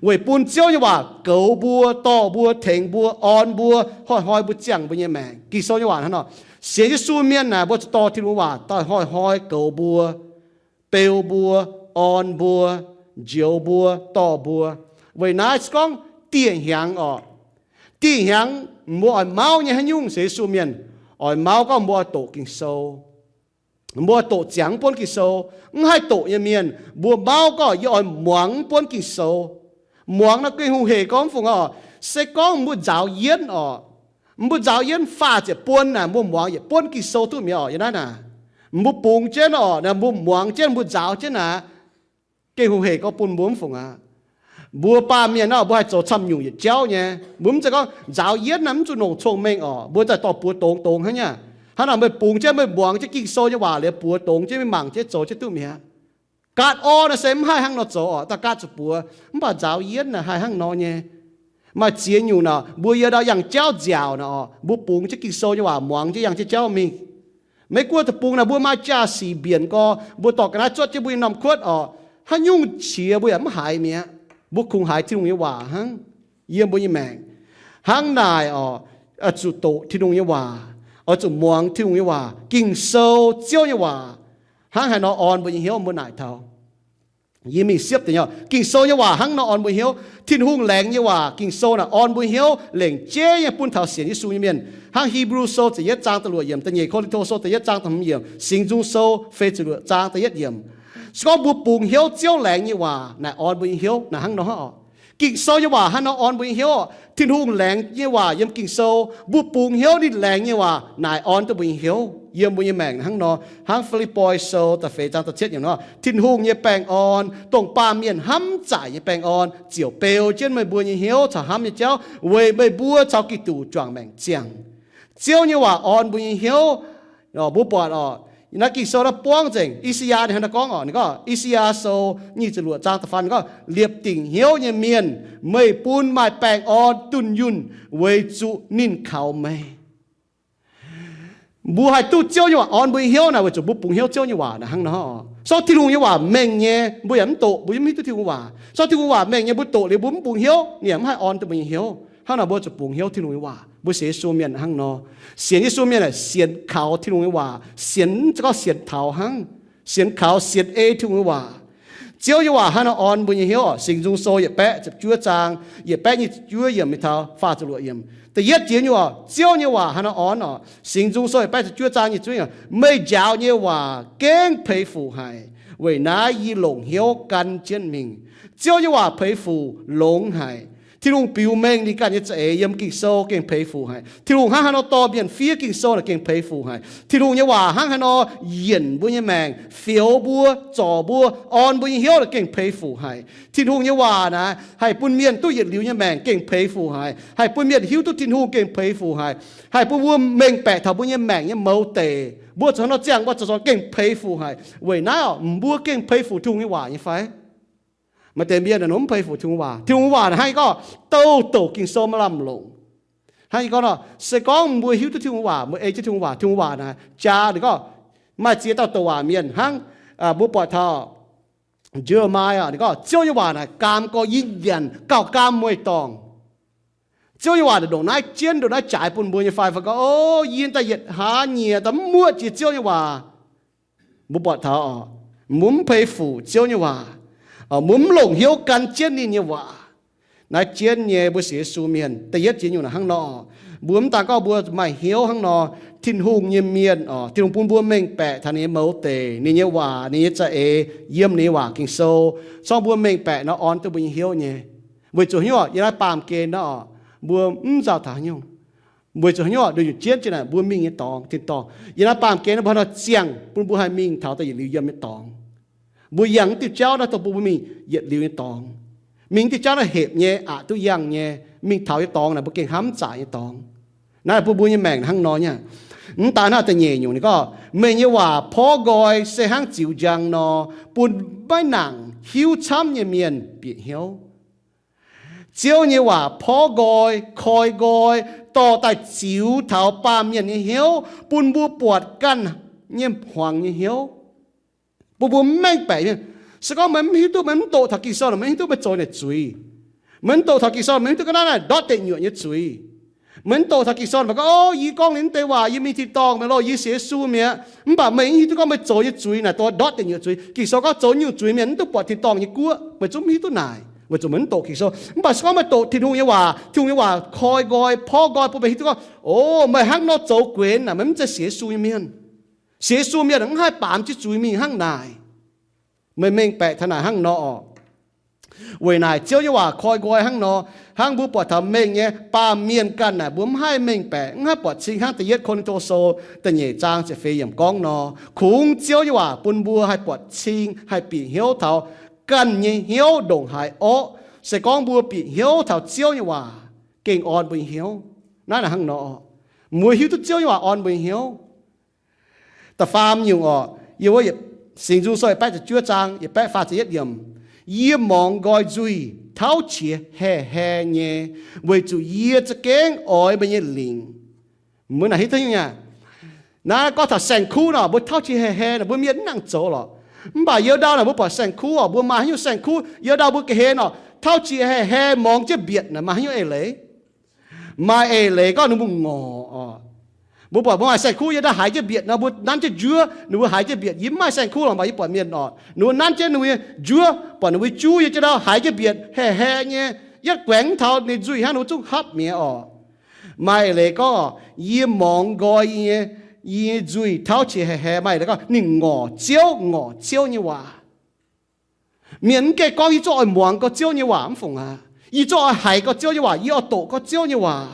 weic bun Ziouv nyei waac goux mbuo, dorh mbuo, tengx mbuo, orn mbuo, hnoi-hnoi mbuo ziangh mbuo nyei maengc. Ging-Sou nyei waac hnangv nor. Sienx Yesu mienh naaic mbuo zuqc dorh Tin-Hungh waac daaih hnoi-hnoi goux mbuo, beu mbuo, orn mbuo, njoux mbuo, dorh mbuo. Weic naaiv se gorngv dieh hnyangx oc, dieh hnyangx mbuo oix mauv nyei haaix nyungc sienx Yesu mienh, oix mauv gorngv mbuo oix doqc Ging-Sou. Mbuo doqc ziangx mv buonv Ging-Sou. Mv haih doqc nyei mienh, mbuo mauv gorngv yie oix muangx mv buonv Ging-Sou. Muangx nor gengh hungh hec gorngv mv fungc oc. Se gorngv mbuo nzaaux yienv oc, mbuo nzaaux yienv faah ziepc buonc naaic, mbuo muangx yietc buonv Ging-Sou duqv mi'aqv oc. Yiem naaiv naaic, mbuo bungx jienv oc, mbuo muangx jienv, mbuo nzaaux jienv naaic, gengh hungh hec gorngv bun mbuo mv fungc aqv. Mbuo baamh mienh nor, mbuo haih zoux camv nyungc yietc jauv nyei. Mbuo mv zeiz gorngv nzaaux yienv naaic mv zuqc longc cong-mengh oc. Mbuo daaih dorh buoz dongx dongx hnangv nyei. Hnangv naaic meih bungx jienv, meih muangx jienv Ging-Sou nyei waac liuz buoz dongx jienv, meih mangc jienv zoux jienv duqv mi'aqv. Gaatv orv naaic se mv haih hnangv nor zoux oc, daaih gaatv zuqc buoz. Mv baac nzaaux yienv naaic haih hnangv nor nyei. Maaih ziex nyungc naaic, mbuo yiem ndau yangh jauv nziaauc naaic oc, mbuo bungx jienv Ging-Sou nyei waac muangx jienv yangh jienv jauv mingh. Maiv gunv deic-bung naaic mbuo maaih jaa-sic mbienc gorx, mbuo dorh ga'naaiv zuotv jienv mbuo nyei norm kuotv oc, haaix nyungc qiex mbuo yaac mv haiz mi'aqv. Mbuo kungx haiz Tin-Hungh nyei waac hnangv yiem mbuo nyei maengc. Hnangv naaic oc, oix zuqc doqc Tin-Hungh nyei waac, oix zuqc muangx Tin-Hungh nyei waac, Ging-Sou, Ziouv nyei waac. Hnangv haaix nor orn mbuo nyei hnyouv, mbuo naaic taux. Yie mingh siepv deix nyei, Ging-Sou nyei waac hnangv nor orn mbuo hnyouv. Tin-Hungh laengz nyei waac, Ging-Sou naaic orn mbuo hnyouv lengc jeiv nyei bun taux sienx Yesu nyei mienh. Hnangv Hipv^lu Sou ziepc yietv zaang da'luoqc yiemc, Da'nyeic Ko^lin^to Sou da'yietv zaang da'hmz yiemc, Singx Nzung Sou feix ziepc luoqc zaang da'yietv yiemc. Se gorngv mbuo bungx hnyouv Ziouv laengz nyei waac naaic orn mbuo nyei hnyouv naaic hnangv nor oc. Ging-Sou nyei waac hnangv nor orn mbuo nyei hnyouv oc. Tin-Hungh laengz nyei waac yiem Ging-Sou, mbuo bungx hnyouv ninh laengz nyei waac naaic orn duqv mbuo nyei hnyouv. Yiem mbuo nyei maengc hnangv nor, hnangv Fi^lipv^poi Sou da'feix zaang da'cietv yiemc nor, Tin-Hungh nyei baengh orn, dongh baamh mienh hnamv zaaic nyei baengh orn, ziouc beu jienv meih mbuo nyei hnyouv caux hnamv nyei jauv, weic meih mbuo caux Giduc juangc maengc ziangh. Ziouv nyei waac orn mbuo nyei hnyouv. Mbuo buatc oc, naaiv Ging-Sou naaiv buangv nzengc, I^saa^yaa ninh hnangv naaiv gorngv oc, ninh gorngv I^saa^yaa Sou nyic ziepc luoqc zaang da'faam ninh gorngv, Liepc dingc hnyouv nyei mienh, meih bun maaih baengh orn dunh yunh, weic zuqc ninh kaux meih. Mbuo haih duqv Ziouv nyei waac orn mbuo nyei hnyouv naaic weic zuqc mbuo bungx hnyouv Ziouv nyei waac naaic hnangv nor. Sorng Tin-Hungh nyei waac mengh nyei, mbuo yaac mv doqc, mbuo yaac mv hiuv duqv Tin-Hungh waac. Sorng Tin-Hungh waac mengh nyei, mbuo doqc liuz mbuo mv bungx hnyouv, ninh yaac mv haih orn duqv mbuo nyei hnyouv. Hnangv naaic mbuo zuqc bungx hnyouv Tin-Hungh nyei waac. Mbuo sienx Yesu mienh hnangv nor, sienx Yesu mienh aeqv, sienx kaux Tin-Hungh nyei waac, sienx, mv zeiz gorngv sienx taux hnangv, sienx kaux sienx ei Tin-Hungh nyei waac. Ziouv nyei waac hnangv nor orn mbuo nyei hnyouv oc. Singx Nzung Sou yietc baeqv ziepc juov zaang, yietc baeqv nyic ziepc juov yiemc mingh taux faah ziepc luoqc yiemc. Da'yietv jiex nyungc oc, Ziouv nyei waac hnangv nor orn oc. Singx Nzung Sou yietc baeqv ziepc juov zaang nyic ziepc juov yiemc, Meih njaaux nyei waac gengh peix fuc haic. Weic naaiv yie longc hnyouv gan jienv mingh. Ziouv nyei waac peix fuc longx haic. Tin-Hungh biux mengh ninh ganh nyei za'eix yiem Ging-Sou gengh peix fuc haic. Tin-Hungh hnangv haaix nor dorh mienh fiev Ging-Sou naaic gengh peix fuc haic. Tin-Hungh nyei waac hnangv haaix nor yienc mbuo nyei maengc, fioux mbuo, zorc mbuo, orn mbuo nyei hnyouv naaic gengh peix fuc haic. Tin-Hungh nyei waac naaic haih bun mienh duqv yietc liuz nyei maengc gengh peix fuc haic, haih bun mienh hiuv duqv Tin-Hungh gengh peix fuc haic, haih bun mbuo mengh baeqc taux mbuo nyei maengc nyei mouz deic. Mbuo zuqc hnangv nor ziangh mbuo zoux gengh peix fuc haic. Weic naaiv oc, mbuo gengh peix fuc Tin-Hungh nyei waac nyei fai? Maaih deix mienh naaic mv peix fuc Tin-Hungh waac. Tin-Hungh waac naaic hnangv gorngv douh douc Ging-Sou maaih lamh longc. Hnangv gorngv nor, se gorngv mbuo hiuv duqv Tin-Hungh waac, mbuo ei jienv Tin-Hungh waac, Tin-Hungh waac naaic jaa ninh gorngv maaih ziex dauh douc waac mienh hnangv, mbuo buatc taux Jeremiah ninh gorngv, Ziouv nyei waac naaic gaam gorx yie nyanc gauh gaam mueiz-dorngh. Ziouv nyei waac naaic ndongc naaiv jienv ndongc naaiv jaaix bun mbuo nyei fai? Fai gorngv, O, yie daaih yietc hlaax nyieqc daaih mv muoqv jiex Ziouv nyei waac. Mbuo buatc taux oc, mbuo mv peix fuc Ziouv nyei waac, mbuo mv longc hnyouv gan jienv ninh nyei waac. Naaiv jienv nyei mbuo sienx Yesu mienh da'yietv jiex nyungc naaic hnangv nor, mbuo mv daan gorngv mbuo maaih hnyouv hnangv nor, Tin-Hungh nyei mienh oc, Tin-Hungh bun mbuo mengh baeqc taux ninh nyei mouz deic, ninh nyei waac, ninh nyei za'eix, yiem ninh nyei waac Ging-Sou, zorqv mbuo mengh baeqc nor orn duqv mbuo nyei hnyouv nyei. Weic zuqc hnyouv yiem naaiv baamh gen nor oc, mbuo mv nzauh taux haaix nyungc. Weic zuqc hnyouv nduqc nyungc jienv jienv naaic mbuo mingh nyei dorngx tin-dorngh. Yiem naaiv baamh gen mbuo haaix nor ziangh bun mbuo haih mingh taux daaih yietc liuz yiem nyei dorngx. Mbuo yangh diuh jauv naaiv dongh bun mbuo mingh yietc liuz nyei dorngx. Mingh diuh jauv naaiv hepc nyei, aqc duqv yangh nyei, mingh taux nyei dorngx naaic mbuo gengh hnamv zaaic nyei dorngx. Naaiv bun mbuo nyei maengc hnangv nor nyei. Mv daan hnangv da'nyeic nyungc ninh gorngv, Meih nyei waac porv nqoi se hnangv ziux njang nor, bun maiv nangc hiuv camv nyei mienh bieqc hnyouv. Ziouv nyei waac porv nqoi, koi nqoi, dorh daaih ziux taux baamh mienh nyei hnyouv, bun mbuo buatc ganh nyei hmuangx nyei hnyouv, bun mbuo mengh baeqc nyei. Se gorngv meih mv hiuv duqv, meih mv doqc taux Ging-Sou, meih mv hiuv duqv meih zoux naaic zuiz. Meih mv doqc taux Ging-Sou, meih mv hiuv duqv ga'naaiv naaic ndortv deic nyuoqc nyei zuiz. Meih mv doqc taux Ging-Sou, meih gorngv, O, yie gorngv liuz naaiv deix waac, yie mingh tin-dorngh, meih loh, yie sienx Yesu mi'aqv. Mv baac meih mv hiuv duqv gorngv meih zoux nyei zuiz naaic dongh ndortv deic nyuoqc zuiz. Ging-Sou gorngv zoux nyungc zuiz mienh mv duqv buatc tin-dorngh nyei guoqv. Meih zungv mv hiuv duqv naaic, weic zuqc meih mv doqc Ging-Sou. Mv baac se gorngv meih doqc Tin-Hungh nyei waac, Tin-Hungh nyei waac koi nqoi, porv nqoi bun meih hiuv duqv gorngv, O, meih hnangv nor zoux guenx naaic, meih mv zeiz sienx Yesu nyei mienh. Sienx Yesu mienh mv haih baamz jienv zuiz mingh hnangv naaic. Meih mengh baeqc taux naaic hnangv nor oc. Weic naaic Ziouv nyei waac koi nqoi hnangv nor, hnangv mbuo buatc taux mengh nyei baamh mienh ganh naaic mbuo mv haih mengh baeqc, mv haih buatc cing hnangv da'yietv Ko^lin^to Sou da'nyeic zaang ziepc feix yiemc gorngv nor. Kungx Ziouv nyei waac bun mbuo haih buatc cing, haih bieqc hnyouv taux ganh nyei hnyouv ndongc haaix orqv. Se gorngv mbuo bieqc hnyouv taux Ziouv nyei waac, gengh orn mbuo nyei hnyouv. Naaiv naaic hnangv nor, mbuo hiuv duqv Ziouv nyei waac orn mbuo nyei hnyouv. Da'faam nyungc oc, yie wuov Singx Nzung Sou yietc baeqv ziepc juov zaang, yietc baeqv faah ziepc yietv yiemc, Yie muangx nqoi nzuih, tauv qiex hae hae nyei, weic zuqc yie za'gengh oix meih nyei lingc. Mbuo naaic hiuv duqv nyei aqv. Naaiv gorngv taux saeng-kuv nor, mbuo tauv qiex hae hae nor, mbuo mienh mv nangc zoux lorqc. Mv baac yiem ndau naaic mbuo buatc saeng-kuv oc, mbuo maaih haaix nyungc saeng-kuv yiem ndau mbuo ga'hlen nor, tauv qiex hae hae, mongx jienv mbietc naaic, maaih haaix nyungc eix leiz? Maaih eix leiz gorngv ninh mbuo ngorc oc. Mbuo buatc mbuo maaih saeng-kuv yiem ndau haiz jienv mbietc nor, mbuo nanv jienv njuov, ninh mbuo haiz jienv mbietc. Yie mv maaih saeng-kuv lorqc, mv baac yie buatc mienh oc, ninh mbuo nanv jienv ninh mbuo njuov, buatc ninh mbuo juv yiem jienv ndau haiz jienv mbietc, hae hae nyei, yietv guaengx taux ninh nzuih hnangv, ninh mbuo zungv hapv mi'aqv oc. Maaih eix leiz gorngv, yie mongx nqoi yie nyei, yie nyei nzuih tauv qiex hae hae. Maaih eix leiz gorngv ninh ngorc Ziouv, ngorc Ziouv nyei waac. Mienh mv gaengh gorngv, yie zungv oix muangx gorx Ziouv nyei waac mv fungc aqv. Yie zungv oix haiz gorx Ziouv nyei waac, yie oix doqc gorx Ziouv nyei waac.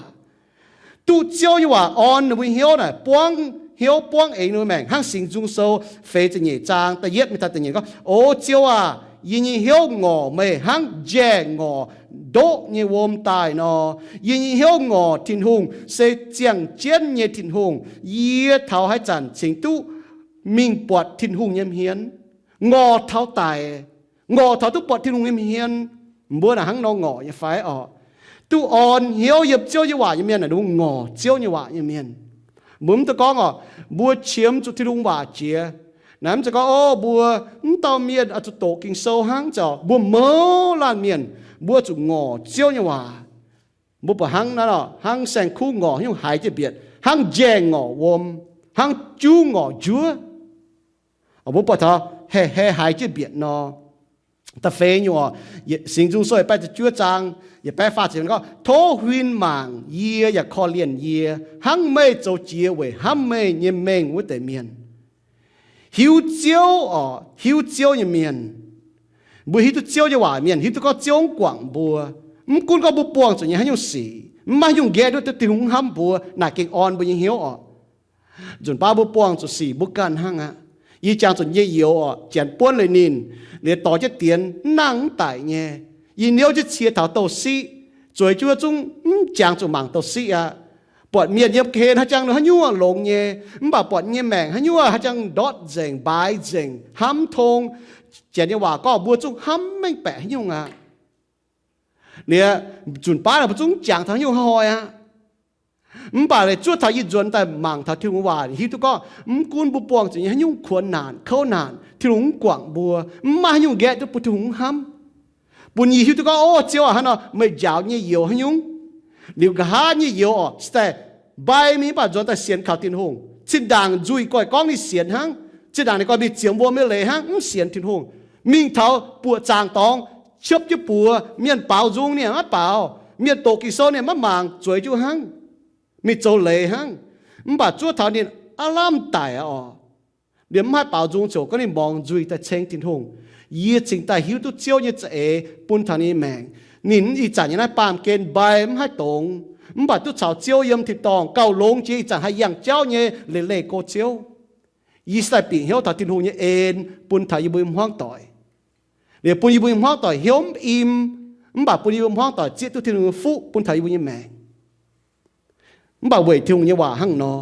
Duqv Ziouv nyei waac orn ninh mbuo hnyouv naaic, buangv hnyouv buangv eix ninh mbuo maengc. Hnangv Singx Nzung Sou feix ziepc nyeic zaang da'yietv mingh taux da'nyeic gorngv, O Ziouv aah! Yie nyei hnyouv ngorc meih hnangv njaengh ngorc ndoqv nyei wuom daaih nor. Yie nyei hnyouv ngorc Tin-Hungh, se ziangh jienv nyei Tin-Hungh. Yie taux haaix zanc cingx duqv mingh buatc Tin-Hungh nyei hmien? Ngorc taux daic, ngorc taux duqv buatc Tin-Hungh nyei hmien. Mbuo naaic hnangv nor ngorc nyei fai orqc? Duqv orn hnyouv yiem Ziouv nyei waac nyei mienh naaic, ninh mbuo ngorc Ziouv nyei waac nyei mienh. Mbuo mv dungx gorngv orqc, mbuo qiemx zuqc Tin-Hungh waac jiex. Naaiv mv zeiz gorngv, o, mbuo mv dauh mienh oix zuqc doqc Ging-Sou hnangv, zoux mbuo mouz laanh mienh, mbuo zuqc ngorc Ziouv nyei waac. Mbuo buatc hnangv naaiv nor, hnangv saeng-kuv ngorc haaix nyungc haiz jienv mbietc, hnangv njaengh ngorc wuom, hnangv juv ngorc njuov. Mbuo buatc taux hae hae haiz jienv mbietc nor. Da'feix nyungc orqc, Singx Nzung Sou yietc baeqv ziepc juov zaang, yietc baeqv faah ziepc gorngv, Tov huin mangc yie yaac korv-lienh yie, hnangv meih zoux jiex weic hnamv meih nyei mengh wuov deix mienh. Hiuv Ziouv orqc, hiuv Ziouv nyei mienh. Mbuo hiuv duqv Ziouv nyei waac mienh hiuv duqv gorngv Ziouv mv guangc mbuo. Mv gunv gorngv mbuo buangh zuqc nyei haaix nyungc sic, mv maaih haaix nyungc nqaeqv duqv Tin-Hungh mv hnamv mbuo, naaic gengh orn mbuo nyei hnyouv orqc. Nzunc baav mbuo buangh zuqc sic mbuo ganh hnangv aqv. Yie jangx zuqc nyei youz orqc, janx buonv leiz ninh, liuz dorh jienv dienx mv nangh mv daic nyei. Yie niouv jienv cie taux douh siqv, zueiz jienv wuov zungv mv jangx zuqc mangc douh siqv aqv. Buatc mienh yiem ga'hlen haaix jangx ninh haaix nyungc longx nyei, mv baac buatc nyei maengc haaix nyungc haaix jangx ndortv nzengc, mbaaix nzengc, hnamv tong. Janx nyei waac gorngv mbuo zungv hnamv mengh baeqc haaix nyungc aqv. Liuz, nzunc baav naaic mbuo zungv mv jangx taux haaix nyungc hnoi aqv. Mv baac leiz zuov taux yie nzuonx daaih mangc taux Tin-Hungh waac, hiuv duqv gorngv mv gunv mbuo buangh zuqc nyei haaix nyungc kuonx naanc kouv naanc, Tin-Hungh mv guangc mbuo, mv maaih haaix nyungc nqaeqv duqv bun Tin-Hungh mv hnamv. Bun yie hiuv duqv gorngv, o, Ziouv aac, hnangv nor meih njaaux nyei youz haaix nyungc? Liuz nqa'haav nyei youz orqc, se daaih mbai mingh mv baac nzuonx daaih sienx kaux Tin-Hungh. Zinh ndaangc nzuih goiv gorngv ninh sienx hnangv. Zinh ndaangc ninh goiv mingh ziemx wuom nyei leiz hnangv, mv sienx Tin-Hungh. Mingh taux buoqc zaangc dorngx, ciopv jienv buoz, mienh baaux nzung ninh maiv baaux, mienh doqc Ging-Sou ninh maiv mangc, zueiz jienv hnangv, mingh zoux leiz hnangv. Mv baac zuov taux ninh aav lamh daic aqv orqc. Liemh mv haih baaux nzung ziouc gorngv ninh mborngz nzuih daaih ceng Tin-Hungh. Yie cingx daaih hiuv duqv Ziouv nyei za'eix bun taux ninh nyei maengc. Ninh ih zanc nyei naaiv baamh gen mbai mv haih dongz, mv baac duqv caux Ziouv yiem tin-dorngh gauh longx jiex ih zanc haih yangh jauv nyei leiz-leih go Ziouv. Yie se daaih bieqc hnyouv taux Tin-Hungh nyei en bun taux yie mbuo nyei hmuangv doic. Liuz bun yie mbuo nyei hmuangv doic hnyouv mv im, mv baac bun yie mbuo hmuangv doic zieqv duqv Tin-Hungh nyei fuqv bun taux yie mbuo nyei maengc. Mv baac weic Tin-Hungh nyei waac hnangv nor.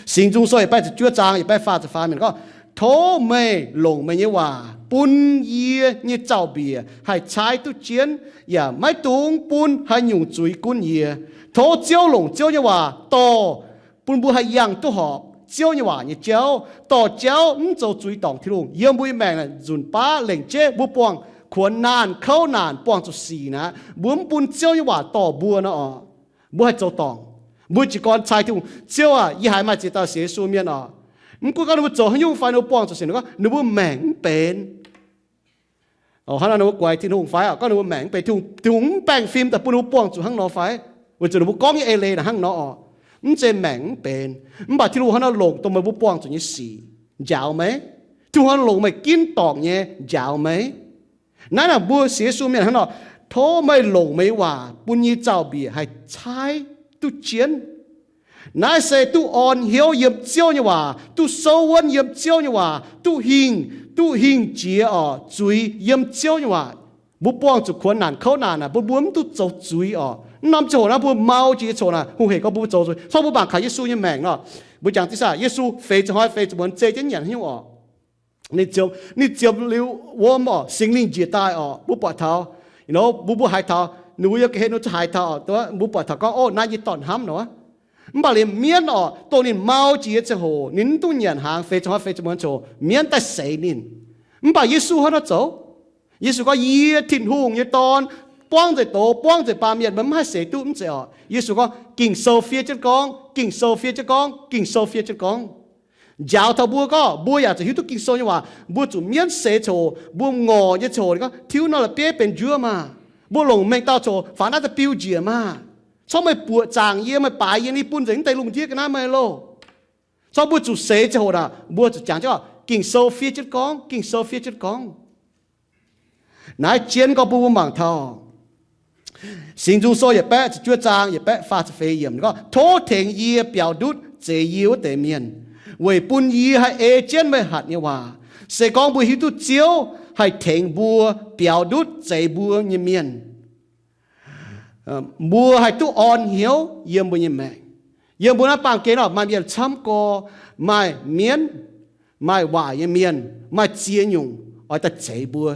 Singx Nzung Sou yietc baeqv ziepc juov zaang yietc baeqv faah ziepc faam mienh gorngv, Tov meih longc meih nyei waac bun yie nyei zaux-mbiec haih caaiv duqv jienv, yaac maiv dungx bun haaix nyungc zuiz gunv yie. Tov Ziouv longc Ziouv nyei waac dorh bun mbuo haih yangh duqv horpc Ziouv nyei waac nyei jauv, dorh jauv mv zoux zuiz dorngc Tin-Hungh yiem mbuo nyei maengc. Nzunc baav lengc jeiv mbuo buangh kuonx naanh kouv naanc, buangh zuqc sic naaic, mbuo mv bun Ziouv nyei waac dorh mbuo nor oc, mbuo haih zoux dorngc. Mbuo jiez gorn cai Tin-Hungh, Ziouv aah, yie haiz maaih ziex dauh sienx Yesu mienh oc, mv gunv gorngv ninh mbuo zoux haaix nyungc fai ninh mbuo buangh zuqc sic, ninh gorngv ninh mbuo maengc mv benx. Hnangv nor ninh mbuo guaix Tin-Hungh fai oc, gorngv ninh mbuo maengc mv benx, Tin-Hungh, Tin-Hungh mv baengh fim daaih bun ninh mbuo buangh zuqc hnangv nor fai? Weic zuqc ninh mbuo gorngv nyei eix leiz naaic hnangv nor oc, mv zeiz maengc mv benx. Mv baac Tin-Hungh hnangv nor longc dongh meih mbuo buangh zuqc nyei sic njaaux meih. Tin-Hungh hnangv nor longc meih ginv dorngc nyei njaaux meih. Naaiv naaic mbuo sienx Yesu mienh hnangv nor, tov meih longc meih nyei waac bun yie zaux-mbiec haih caaiv duqv jienv. Naaiv se duqv orn hnyouv yiem Ziouv nyei waac, duqv souv wuonv yiem Ziouv nyei waac, duqv hingh, duqv hingh jiex oc zuiz yiem Ziouv nyei waac. Mbuo buangh zuqc kuonx naanc kouv naanc naaic, mbuo, mbuo mv duqv zoux zuiz oc. Mv norm ziangh hoc naaiv mbuo mau jiex nyei ziangh hoc naaic, hungh hec gorngv mbuo mv zoux zuiz. Corc mbuo mangc kaux Yesu nyei maengc nor, mbuo jangx diqv saah, Yesu feix ziepc hnoi feix ziepc muonz zei jienv nyanc haaix nyungc oc? Ninh ziemx, ninh ziemx liuz wuom oc, Singx Lingh njiec daaih oc, mbuo buatc taux Mbuo, mbuo haiz taux, ninh mbuo yiem ga'hlen ninh mbuo zuqc haiz taux, mbuo buatc taux gorngv, ov, naaiv yie dorn hnamv nor. Mv baac liemh mienv orqc, dongh ninh mau jiex ziangh hoc, ninh mv duqv nyanc hnaangx feix ziepc hnoi feix ziepc muonz ziangh hoc, mienv daaih seix ninh. Mv baac Yesu hnangv nor zoux. Yesu gorngv, yie Tin-Hungh nyei Dorn, buangv nzengc doz, buangv nzengc baamh mienh, meih mv haih seix duqv mv zeiz orqc. Yesu gorngv, Ging-Sou fiev jienv gorngv, Ging-Sou fiev jienv gorngv, Ging-Sou fiev jienv gorngv. Njaaux taux mbuo gorngv, mbuo yaac zuqc hiuv duqv Ging-Sou nyei waac. Mbuo zuqc mienv seix ziangh hoc, mbuo ngorc nyei ziangh hoc, ninh gorngv, tiuv nor la'bieiv benx njuov maah! Mbuo longc mengh dauh ziangh hoc faaux naaiv daaih biu njiec maah! Corc meih buoqc zaangc yie, meih baaix yie, yie bun nzengc naaiv deix lungh ndiev ga'naaiv meih loh. Corc mbuo zuqc seix ziangh hoc naaic, mbuo zuqc jangx jienv gorngv, Ging-Sou fiev jienv gorngv, Ging-Sou fiev jienv gorngv. Naaiv jienv gorngv bun mbuo mangc taux Singx Nzung Sou yietc baeqv ziepc juov zaang yietc baeqv faah ziepc feix yiemc gorngv, tov tengx yie biaux ndutv zeix yie wuov deix mienh, weic bun yie haih ei jienv meih hatc nyei waac. Se gorngv mbuo hiuv duqv Ziouv haih tengx mbuo biaux ndutv zeix mbuo nyei mienh, mbuo haih duqv orn hnyouv yiem mbuo nyei maengc. Yiem mbuo naaiv baamh gen nor, maaih mienh camv gorx, maaih mienv, maaih waaic nyei mienh, maaih ziex nyungc oix daaih zeix mbuo.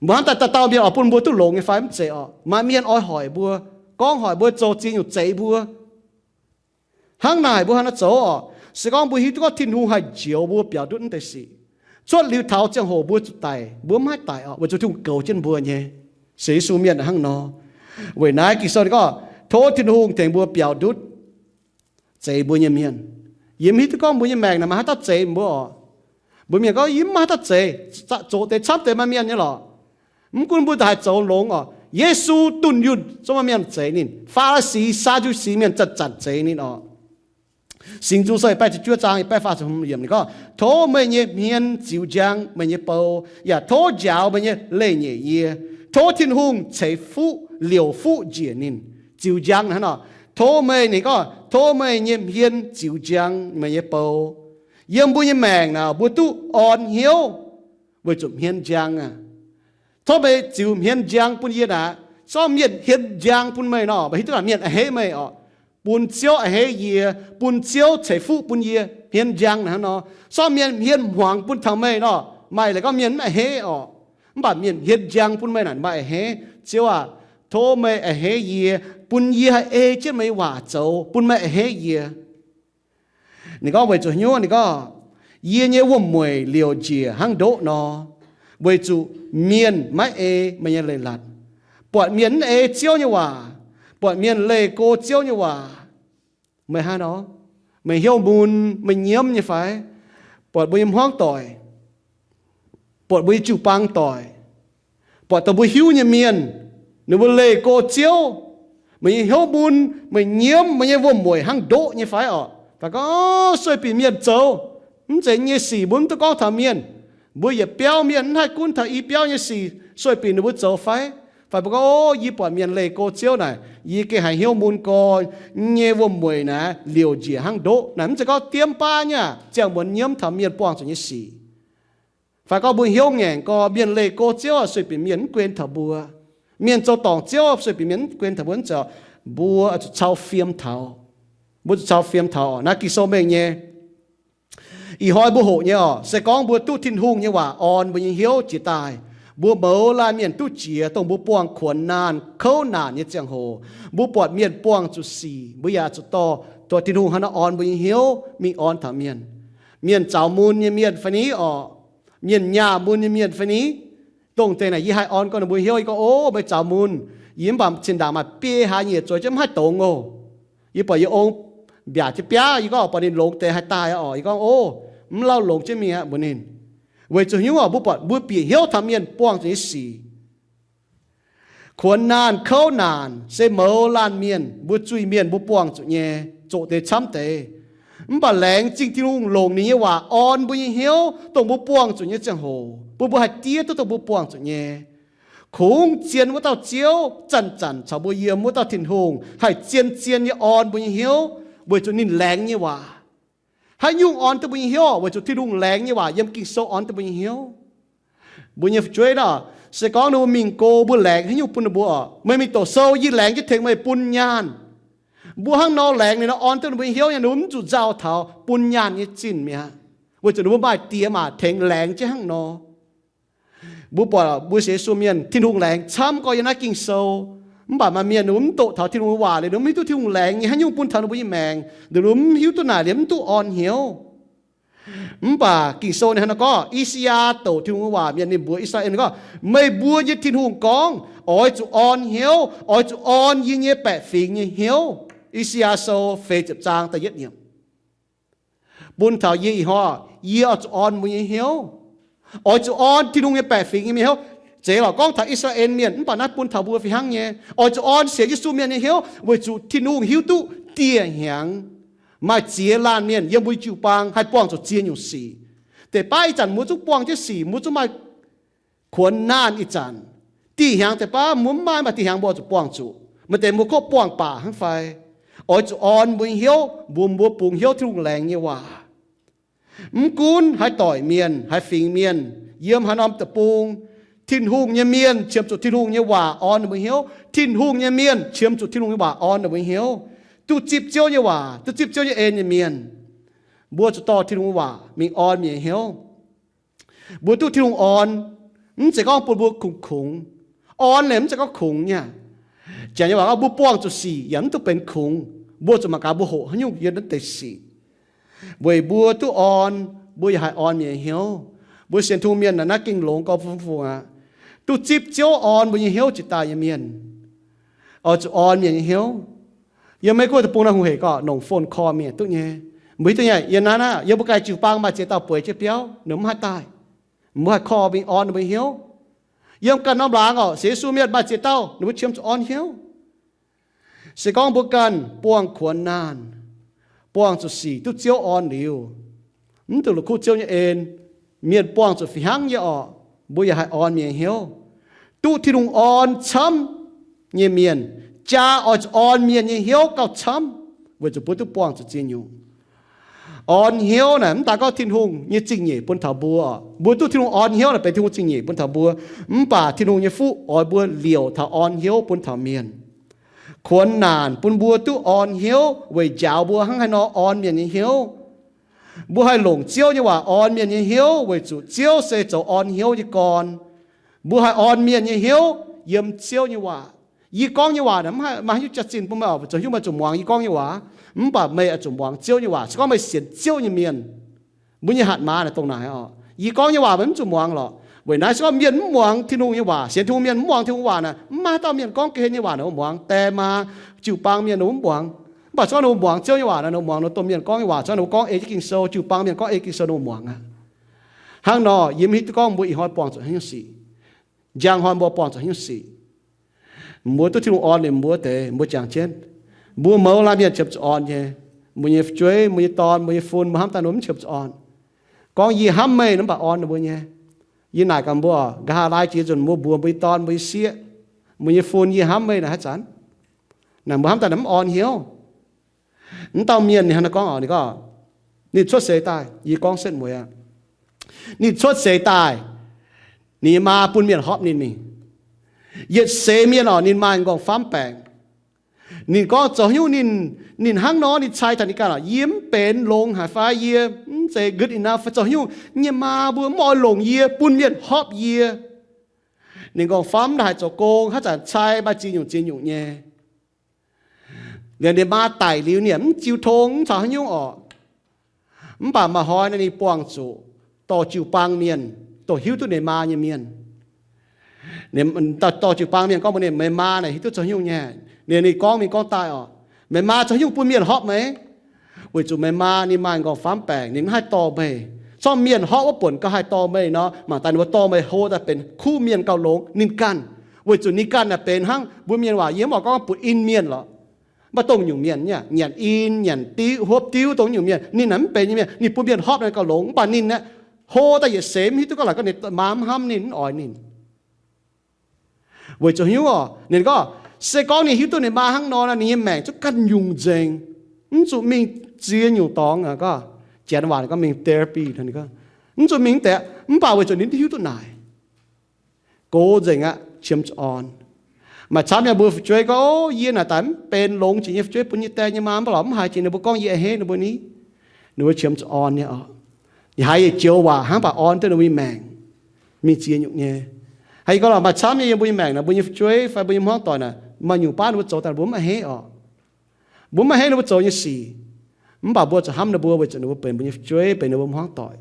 Mbuo hnamv daaih dauh dauh mienh oix bun mbuo duqv longx nyei fai? Mv zeiz orqc. Maaih mienh oix hoic mbuo, gorngv hoic mbuo, zoux ziex nyungc zeix mbuo. Hnangv naaic mbuo hnangv naaiv zoux orqc. Se gorngv mbuo hiuv duqv gorngv Tin-Hungh haih njoux mbuo biaux ndutv naaiv deix sic, cuotv liuz taux ziangh hoc mbuo zuqc daic, mbuo mv haih daic orqc, weic zuqc Tin-Hungh goux jienv mbuo nyei. Sienx Yesu mienh hnangv nor. Weic naaiv Ging-Sou ninh gorngv, tov Tin-Hungh tengx mbuo biaux ndutv zeix mbuo nyei mienh. Yie mv hiuv duqv gorngv mbuo nyei maengc naaic maaih haaix dauh zeix mbuo orqc. Mbuo mienh gorngv, yie mv maaih haaix dauh zeix, zoqc deix camv deix maaih mienh nyei lorqc. Mv gunv mbuo haih zoux longx orqc, Yesu dunh yunh zungv maaih mienh zeix ninh. Faa^li^si, Saa^ndu^si mienh zanc-zanc zeix ninh orqc. Singx Nzung Sou yietc baeqv ziepc juov zaang yietc baeqv faah ziepc hmz yiemc ninh gorngv, tov meih nyei hmien ziux njang meih nyei bou, yaac tov njaaux meih nyei leih nyeic yie. Tov Tin-Hungh ceix fuqv liouc fuqv njiec ninh. Ziux njang hnangv nor, tov meih, ninh gorngv, tov meih nyei hmien ziux njang meih nyei bou. Yiem mbuo nyei maengc naaic, mbuo duqv orn hnyouv weic zuqc hmien njang aqv. Tov meih ziux hmien njang bun yie naaic. Zorqv mienh hmien njang bun meih nor, meih hiuv duqv naaic mienh a'hneiv meih orqc. Bun Ziouv a'hneiv yie, bun Ziouv ceix fuqv bun yie hmien njang naaic hnangv nor. Zorqv mienh hmien hmuangx bun taux meih nor, maaih leiz gorngv mienh mv a'hneiv orqc. Mv baac mienh hmien njang bun meih naaic maaih a'hneiv. Ziouv aah, tov meih a'hneiv yie, bun yie haih ei jienv meih nyei waac zoux, bun meih a'hneiv yie. Ninh gorngv weic zuqc hnyouv, ninh gorngv, yie nyei wuom-mueic liouc njiec hnangv ndoqv nor, weic zuqc mienh maiv ei meih nyei leiz-latc. Buatc mienh mv ei Ziouv nyei waac, buatc mienh leih go Ziouv nyei waac. Meih haaix nor? Meih hnyouv mun, meih nyiemv nyei fai? Buatc mbuo nyei hmuangv doic, buatc mbuo nyei jiu-baang doic, buatc dongh mbuo hiuv nyei mienh, ninh mbuo leih go Ziouv, meih nyei hnyouv mun, meih nyiemv, meih nyei wuom-mueic hnangv ndoqv nyei fai orqc? Fai gorngv sueih binc mienh zoux, mv zeiz nyei sic mbuo mv duqv gorngv taux mienh. Mbuo yietc biauv mienh mv haih gunv taux i biauv nyei sic sueih binc ninh mbuo zoux fai? Fai mbuo gorngv, o, yie buatc mienh leih go Ziouv naaic, yie gengh haiz hnyouv mun gorx, nyei wuom-mueic naaic liouc njiec hnangv ndoqv naaic. Mv zeiz gorngv diemv baav nyei ziangh muonz nyiemv taux mienh buangh zuqc nyei sic. Fai gorngv mbuo hnyouv ngaengc gorx, mienh leih go Ziouv, sueih binc mienh mv guen taux mbuo. Mienh zoux dorngc Ziouv, sueih binc mienh mv guen taux mbuo, mv zeiz orqc. Mbuo zuqc cau fiem taux. Mbuo zuqc cau fiem taux orqc. Naaiv Ging-Sou mengh nyei. Ih hnoi mbuo hoqc nyei orqc, se gorngv mbuo duqv Tin-Hungh nyei waac orn mbuo nyei hnyouv jiex daaih, mbuo mouz laanh mienh duqv jiex dongh mbuo buangh kuonx naanh kouv naanc nyei ziangh hoc, mbuo buatc mienh buangh zuqc sic, mbuo yaac zuqc dorh, dorh Tin-Hungh hnangv naaiv orn mbuo nyei hnyouv mingh orn taux mienh. Mienh zaux mun nyei mienh fai ni orqc, mienh nyaah mun nyei mienh fai ni, dongh deix naaic yie haih orn gorn ninh mbuo hnyouv. Yie gorngv, o, meih zaux mun, yie mv baac zinh ndaangc maaih biei hlaax nyieqc zueiz jienv mv haih dongz oc. Yie buatc yie ong mbiaac jienv biaav, yie gorngv buatc ninh longx deix haih daaih orqc. Yie gorngv, o, mv lauh longx jienv mingh aqv mbuox ninh. Weic zuqc hnyouv orqc, mbuo buatc mbuo bieqc hnyouv taux mienh buangh zuqc nyei sic. Kuonx naanh kouv naanc se mouz laanh mienh, mbuo zuiz-mienh mbuo buangh zuqc nyei, zoqc deix camv deix. Mv baac laengz zingh Tin-Hungh longc ninh nyei waac orn mbuo nyei hnyouv dongh mbuo buangh zuqc nyei ziangh hoc, bun mbuo haih diev duqv dongh mbuo buangh zuqc nyei. Kungx zien wuov dauh Ziouv zanc-zanc caux mbuo yiem wuov dauh Tin-Hungh haih zien-zien nyei orn mbuo nyei hnyouv weic zuqc ninh laengz nyei waac. Haaix nyungc orn duqv mbuo nyei hnyouv? Weic zuqc Tin-Hungh laengz nyei waac yiem Ging-Sou orn duqv mbuo nyei hnyouv. Mbuo nyei fu'jueiv nor, se gorngv ninh mbuo mingh go, mbuo laengz haaix nyungc bun ninh mbuo orqc? Meih mingh doqc sou, yie laengz jienv tengx meih bun nyaanh. Mbuo hnangv nor laengz ninh nor orn duqv ninh mbuo nyei hnyouv nyei, ninh mbuo mv zuqc nzauh taux bun nyaanh nyei zinh mi'aqv. Weic zuqc ninh mbuo maaih diex maac tengx laengz jienv hnangv nor. Mbuo buatc mbuo sienx Yesu mienh, Tin-Hungh laengz camv gorx yiem naaiv Ging-Sou. Mv baac maaih mienh ninh mbuo mv doqc taux Tin-Hungh nyei waac liuz, ninh mbuo mv hiuv duqv Tin-Hungh laengz nyei haaix nyungc bun taux ninh mbuo nyei maengc. Ninh mbuo mv hiuv duqv naaic liuz mv duqv orn hnyouv. Mv baac Ging-Sou ninh hnangv naaiv gorngv, I^saa^yaa doqc Tin-Hungh nyei waac mienh, ninh mbuox I^saa^laa^en gorngv, Meih mbuo nyei Tin-Hungh gorngv, oix zuqc orn hnyouv, oix zuqc orn yie nyei baeqc fingx nyei hnyouv. I^saa^yaa Sou feix ziepc zaang da'yietv yiemc. Bun taux yie ih hnoi, yie oix zuqc orn mbuo nyei hnyouv. Oix zuqc orn Tin-Hungh nyei baeqc fingx nyei mienh hnyouv. Zeiz lorqc gorngv taux I^saa^laa^en mienh, mv baac naaiv bun taux mbuo fih hnangv nyei. Oix zuqc orn sienx Yesu mienh nyei hnyouv weic zuqc Tin-Hungh hiuv duqv dieh hnyangx maaih ziex laanh mienh yiem mbuo jiu-baang haih buangh zuqc ziex nyungc sic. Deix baav ih zanc mbuo zungv buangh jienv sic, mbuo zungv maaih kuonx naanh ih zanc. Dieh hnyangx deix baav mbuo mv maaih, mv baac dieh hnyangx mbuo oix zuqc buangh zuqc. Maaih deix mbuo kov buangh baac hnangv fai? Oix zuqc orn mbuo nyei hnyouv, mbuox mbuo bungx hnyouv Tin-Hungh laengz nyei waac. Mv gunv haaix doic mienh, haaix fingx mienh, yiem haaix norm deic-bung, Tin-Hungh nyei mienh qiemx zuqc Tin-Hungh nyei waac orn ninh mbuo hnyouv. Tin-Hungh nyei mienh qiemx zuqc Tin-Hungh nyei waac orn ninh mbuo hnyouv. Duqv zipv Ziouv nyei waac, duqv zipv Ziouv nyei en nyei mienh, mbuo zuqc dorh Tin-Hungh nyei waac mingh orn mienh nyei hnyouv. Mbuo duqv Tin-Hungh orn, mv zeiz gorngv bun mbuo kungx kungx. Orn liuz mv zeiz gorngv kungx nyei. Janx nyei waac gorngv mbuo buangh zuqc sic yaac mv duqv benx kungx. Mbuo zuqc mangc gaax mbuo hoqc haaix nyungc yiem naaiv deix sic. Weic mbuo duqv orn, mbuo yaac haih orn mienh nyei hnyouv. Mbuo sienx Tin-Hungh mienh naaiv, naaiv Ging-Longx gorngv fungx-fungx aqv. Duqv zipv Ziouv orn mbuo nyei hnyouv jiex daaih nyei mienh, oix zuqc orn mienh nyei hnyouv. Yiem Meiv Guoqv deic-bung naaiv hungh hec gorngv nongc phone call mienh duqv nyei. Mbuo hiuv duqv nyei, yiem naaiv naaiv, yiem mbuo ganh jiu-baang maaih ziex dauh bueix jienv biauv, ninh mv haih daaih. Mbuo haih call mingh orn ninh mbuo nyei hnyouv. Yiem ganh norm laangz orqc, sienx Yesu mienh maaih ziex dauh, ninh mbuo qiemx zuqc orn hnyouv. Se gorngv mbuo ganh buangh kuonx naanh, buangh zuqc sic duqv Ziouv orn liuz, mv duqv la'kuqv Ziouv nyei en, mienh buangh zuqc fih hnangv nyei orqc, mbuo yaac haih orn mienh nyei hnyouv. Duqv Tin-Hungh orn camv nyei mienh, jaa oix zuqc orn mienh nyei hnyouv gauh camv, weic zuqc mbuo duqv buangh zuqc ziex nyungc. Orn hnyouv naaic mv daan gorngv Tin-Hungh nyei zingh nyeic bun taux mbuo. Mbuo duqv Tin-Hungh orn hnyouv naaic benx Tin-Hungh zingh nyeic bun taux mbuo. Mv baac Tin-Hungh nyei fuqv oix mbuo liouc taux orn hnyouv bun taux mienh. Kuonx naanc bun mbuo duqv orn hnyouv weic njaaux mbuo hnangv haaix nor orn mienh nyei hnyouv. Mbuo haih longc Ziouv nyei waac orn mienh nyei hnyouv weic zuqc Ziouv se zoux orn hnyouv nyei gorn. Mbuo haih orn mienh nyei hnyouv yiem Ziouv nyei waac. Yie gorngv nyei waac naaic mv maaih haaix nyungc jaax-zinh bun meih oc. Zoux haaix nyungc meih zuqc muangx yie gorngv nyei waac, mv baac meih oix zuqc muangx Ziouv nyei waac. Se gorngv meih sienx Ziouv nyei mienh, mbuo nyei hatc maaz naaic dongh naaic oc. Yie gorngv nyei waac meih mv zuqc muangx lorqc. Weic naaiv se gorngv mienh mv muangx Tin-Hungh nyei waac, sienx Tin-Hungh mienh mv muangx Tin-Hungh waac naaic, mv maaih haaix dauh mienh gorngv ga'hlen nyei waac naaic muangx. Die maa, jiu-baang mienh ninh mv muangx. Mv baac se gorngv ninh muangx Ziouv nyei waac naaic, ninh muangx ninh domh mienh gorngv nyei waac, se gorngv ninh gorngv ei jienv Ging-Sou, jiu-baang mienh gorngv ei Ging-Sou ninh muangx aqv. Hnangv nor, yie mv hiuv duqv gorngv mbuo ih hnoi buangh zuqc haaix nyungc sic. Njang hnoi mbuo buangh zuqc haaix nyungc sic. Mbuo duqv Tin-Hungh orn liuz mbuo deix, mbuo jangx jienv. Mbuo mouz laanh mienh qiemx zuqc orn nyei. Mbuo nyei fu'jueiv, mbuo nyei dorn, mbuo nyei fun, mbuo hnamv daaih ninh mbuo mv qiemx zuqc orn. Gorngv yie hnamv meih nor mv baac orn ninh mbuo nyei. Yie naaic gaax mbuo, nqa'haav laai jiex nzunc mbuo mbuox mbuo nyei dorn, mbuo nyei sieqv, mbuo nyei fun, yie hnamv meih naaic haaix zanc? Naaic mbuo hnamv daaih naaic mv orn hnyouv. Mv dauh mienh ninh hnangv naaiv gorngv oc, ninh gorngv, ninh cuotv seix daaih, yie gorngv setv mueiz aqv. Ninh cuotv seix daaih, ninh nyei maa bun mienh hopv ninh mingh. Yietc seix mienh oc, ninh maaih nqorngv-famv baengc. Ninh gorngv zoux haaix nyungc ninh, ninh hnangv nor ninh cai taux ninh ganh oc, yie mv benx longx haic fai yie mv zeiz good enough fai zoux haaix nyungc, yie nyei maa mbuo mv oix longc yie, bun mienh hopv yie. Ninh nqorngv-famv naaic haih zoux gong, haaix zanc cai maaih ziex nyungc ziex nyungc nyei. Ninh, ninh maa daic liuz ninh yaac mv jiu tong, mv caux haaix nyungc orqc. Mv baac maaih hnoi naaic ninh buangh zuqc dorh jiu-baang mienh, dongh hiuv duqv ninh maa nyei mienh. Ninh dorh, dorh jiu-baang mienh gorngv mbuox ninh, meih maa naaic hiuv duqv zoux haaix nyungc nyei. Ninh, ninh gorngv mingh gorngv daaih orqc, meih maa zoux haaix nyungc bun mienh hopv meih? Weic zuqc meih maa ninh maaih nqorngv-famv baengc, ninh mv haih dorh meih. Corc mienh hopv wuov buonc gauh haih dorh meih nor, mangc daaih ninh mbuo dorh meih hlo daaih benx kuv mienh gauh longx ninh ganh. Weic zuqc ninh ganh naaic benx hnangv mbuo mienh waac, yie mv oix gorngv butv in mienh lorqc. Mv baac dongh nyungc mienh, nyanc in, nyanc diuv, hopv diuv dongh nyungc mienh, ninh naaic mv benx nyei mienh, ninh bun mienh hopv naaic gauh longx. Mv baac ninh aeqv, hlo daaih yietc seix mv hiuv duqv gorngv laaic gorngv ninh maa mv hnamv ninh, mv oix ninh. Weic zuqc haaix nyungc orqc? Ninh gorngv, se gorngv ninh hiuv duqv ninh maa hnangv nor, ninh nyei maengc zungv ganh nyungc nzengc, mv zuqc mingh ziex nyungc dorngx aqv. Gorngv Janx waac ninh gorngv mingh therapy, mv zuqc mingh deix. Mv baac weic zuqc ninh hiuv duqv naaic, gox nzengc aqv, qiemx zuqc orn. Maaih camv nyei mbuo fu'jueiv gorngv, o, yie naaic daaih mv benx longx jiex nyei fu'jueiv, bun yie die nyei maa mv baac lorqc mv haiz jiex ninh mbuo gorngv yie a'hneiv ninh mbuo ni. Ninh mbuo qiemx zuqc orn nyei oc. Yie haiz yietc joux waac hnangv baac orn duqv ninh mbuo nyei maengc mingh ziex nyungc nyei. Ih gorngv lorqc, maaih camv nyei yiem mbuo nyei maengc naaic, mbuo nyei fu'jueiv fai mbuo nyei hmuangv doic naaic, maaih nyungc baav ninh mbuo zoux daaih mbuo mv maaih hneiv orqc. Mbuo mv maaih hneiv ninh mbuo zoux nyei sic. Mv baac mbuo zuqc hnamv ninh mbuo weic zuqc ninh mbuo benx mbuo nyei fu'jueiv, benx ninh mbuo hmuangv doic.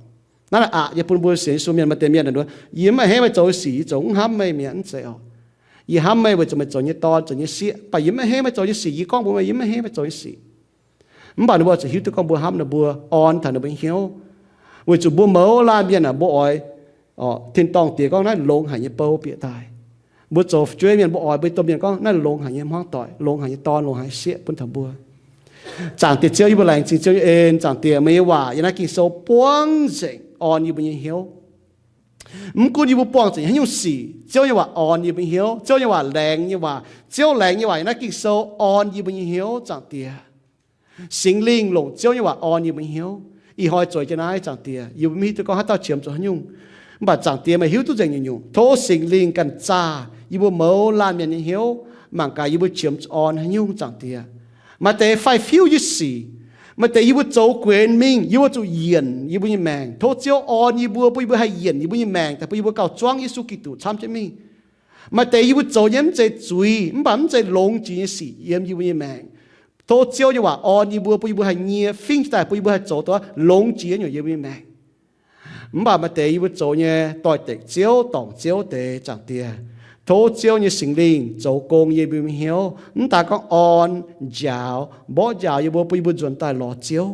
Naaiv naaic aqc nyei bun mbuo sienx Yesu mienh maaih deix mienh naaic, yie mv maaih hneiv meih zoux nyei sic, yie zoux mv hnamv meih mi'aqv, mv zeiz orqc. Yie hnamv meih weic zuqc meih zoux nyei dorn, zoux nyei sieqv, mv baac yie mv maaih hneiv meih zoux nyei sic. Yie gorngv mbuox meih, yie mv maaih hneiv meih zoux nyei sic. Mv baac ninh mbuo zuqc hiuv duqv gorngv mbuo hnamv ninh mbuo, orn taux ninh mbuo hnyouv. Weic zuqc mbuo mouz laanh mienh aah, mbuo oix, tin-dorngh Diex gorngv naaiv longx haic nyei bou bieqc daaih. Mbuo zoux fu'jueiv mienh mbuo oix mbuo domh mienh gorngv naaiv longx haic nyei hmuangv doic, longx haic nyei dorn, longx haic nyei sieqv bun taux mbuo. Zaangc Diex Ziouv, yie mbuo laengz zingh Ziouv nyei en. Zaangc Diex, meih nyei waac yiem naaiv Ging-Sou buangv nzengc orn yie mbuo nyei hnyouv. Mv gunv yie mbuo buangh zuqc haaix nyungc sic, Ziouv nyei waac orn yie mbuo nyei hnyouv. Ziouv nyei waac laengz nyei waac, Ziouv laengz nyei waac yiem naaiv Ging-Sou orn yie mbuo nyei hnyouv, Zaangc Diex. Singx Lingh longc Ziouv nyei waac orn yie mbuo nyei hnyouv. Ih hnoi zueiz jienv naaiv, Zaangc Diex, yie mbuo mv hiuv duqv gorngv haaix dauh qiemx zuqc haaix nyungc. Mv baac Zaangc Diex, meih hiuv duqv nzengc nyungc-nyungc. Tov Singx Lingh ganh zaah yie mbuo mouz laanh mienh nyei hnyouv, mangc gaax yie mbuo qiemx zuqc orn haaix nyungc, Zaangc Diex. Maaih deix faix-fiuv nyei sic, maaih deix yie mbuo zoux guenx mingh, yie mbuo zuqc yienc yie mbuo nyei maengc. Tov Ziouv orn yie mbuo, bun yie mbuo haih yienc yie mbuo nyei maengc daaih, bun yie mbuo gauh zuangv Yesu Giduc camv jienv mingh. Maaih deix yie mbuo zoux nyei mv zeiz zuiz, mv baac mv zeiz longx jiex nyei sic yiem yie mbuo nyei maengc. Tov Ziouv nyei waac orn yie mbuo, bun yie mbuo haih nyie fingv jienv daaih, bun yie mbuo haih zoux duqv longx jiex nyungc yiem yie mbuo nyei maengc. Mv baac maaih deix yie mbuo zoux nyei doix-dekc Ziouv, dorngc Ziouv deix, Zaangc Diex, tov Ziouv nyei Singx Lingh zoux gong yiem yie mbuo nyei hnyouv, mv daaih gorngv orn, njaaux, mborqv njaaux yie mbuo, bun yie mbuo nzuonx daaih lorz Ziouv.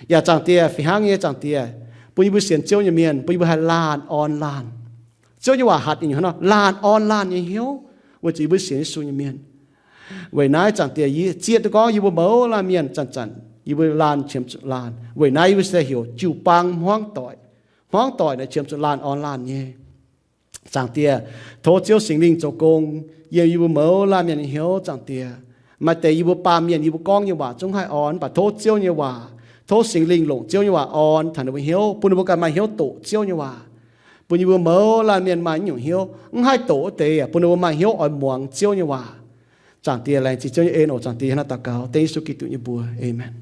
Yaac Zaangc Diex, fih hnangv nyei Zaangc Diex, bun yie mbuo sienx Ziouv nyei mienh, bun yie mbuo haih laanh orn laanh. Ziouv nyei waac hatc nyungc-nyungc hnangv nor, laanh orn laanh nyei hnyouv, weic zuqc yie mbuo sienx Yesu nyei mienh. Weic naaiv Zaangc Diex, yie zieqv duqv gorngv yie mbuo mouz laanh mienh zanc-zanc yie mbuo laanh qiemx zuqc laanh. Weic naaiv yie mbuo se heuc jiu-baang hmuangv doic. Hmuangv doic naaic qiemx zuqc laanh orn laanh nyei. Zaangc Diex, tov Ziouv Singx Lingh zoux gong yiem yie mbuo mouz laanh mienh nyei hnyouv, Zaangc Diex. Maaih deix yie mbuo baamh mienh, yie mbuo gorngv nyei waac zungv haih orn, mv baac tov Ziouv nyei waac, tov Singx Lingh longc Ziouv nyei waac orn taux ninh mbuo hnyouv, bun ninh mbuo ganh maaih hnyouv doqc Ziouv nyei waac. Bun yie mbuo mouz laanh mienh maaih nyungc hnyouv mv haih doqc wuov deix, bun ninh mbuo maaih hnyouv oix muangx Ziouv nyei waac. Zaangc Diex, laengz zingh Ziouv nyei en oc. Zaangc Diex, hnangv naaiv daux gaux dengv Yesu Giduc nyei mbuox. Aamen.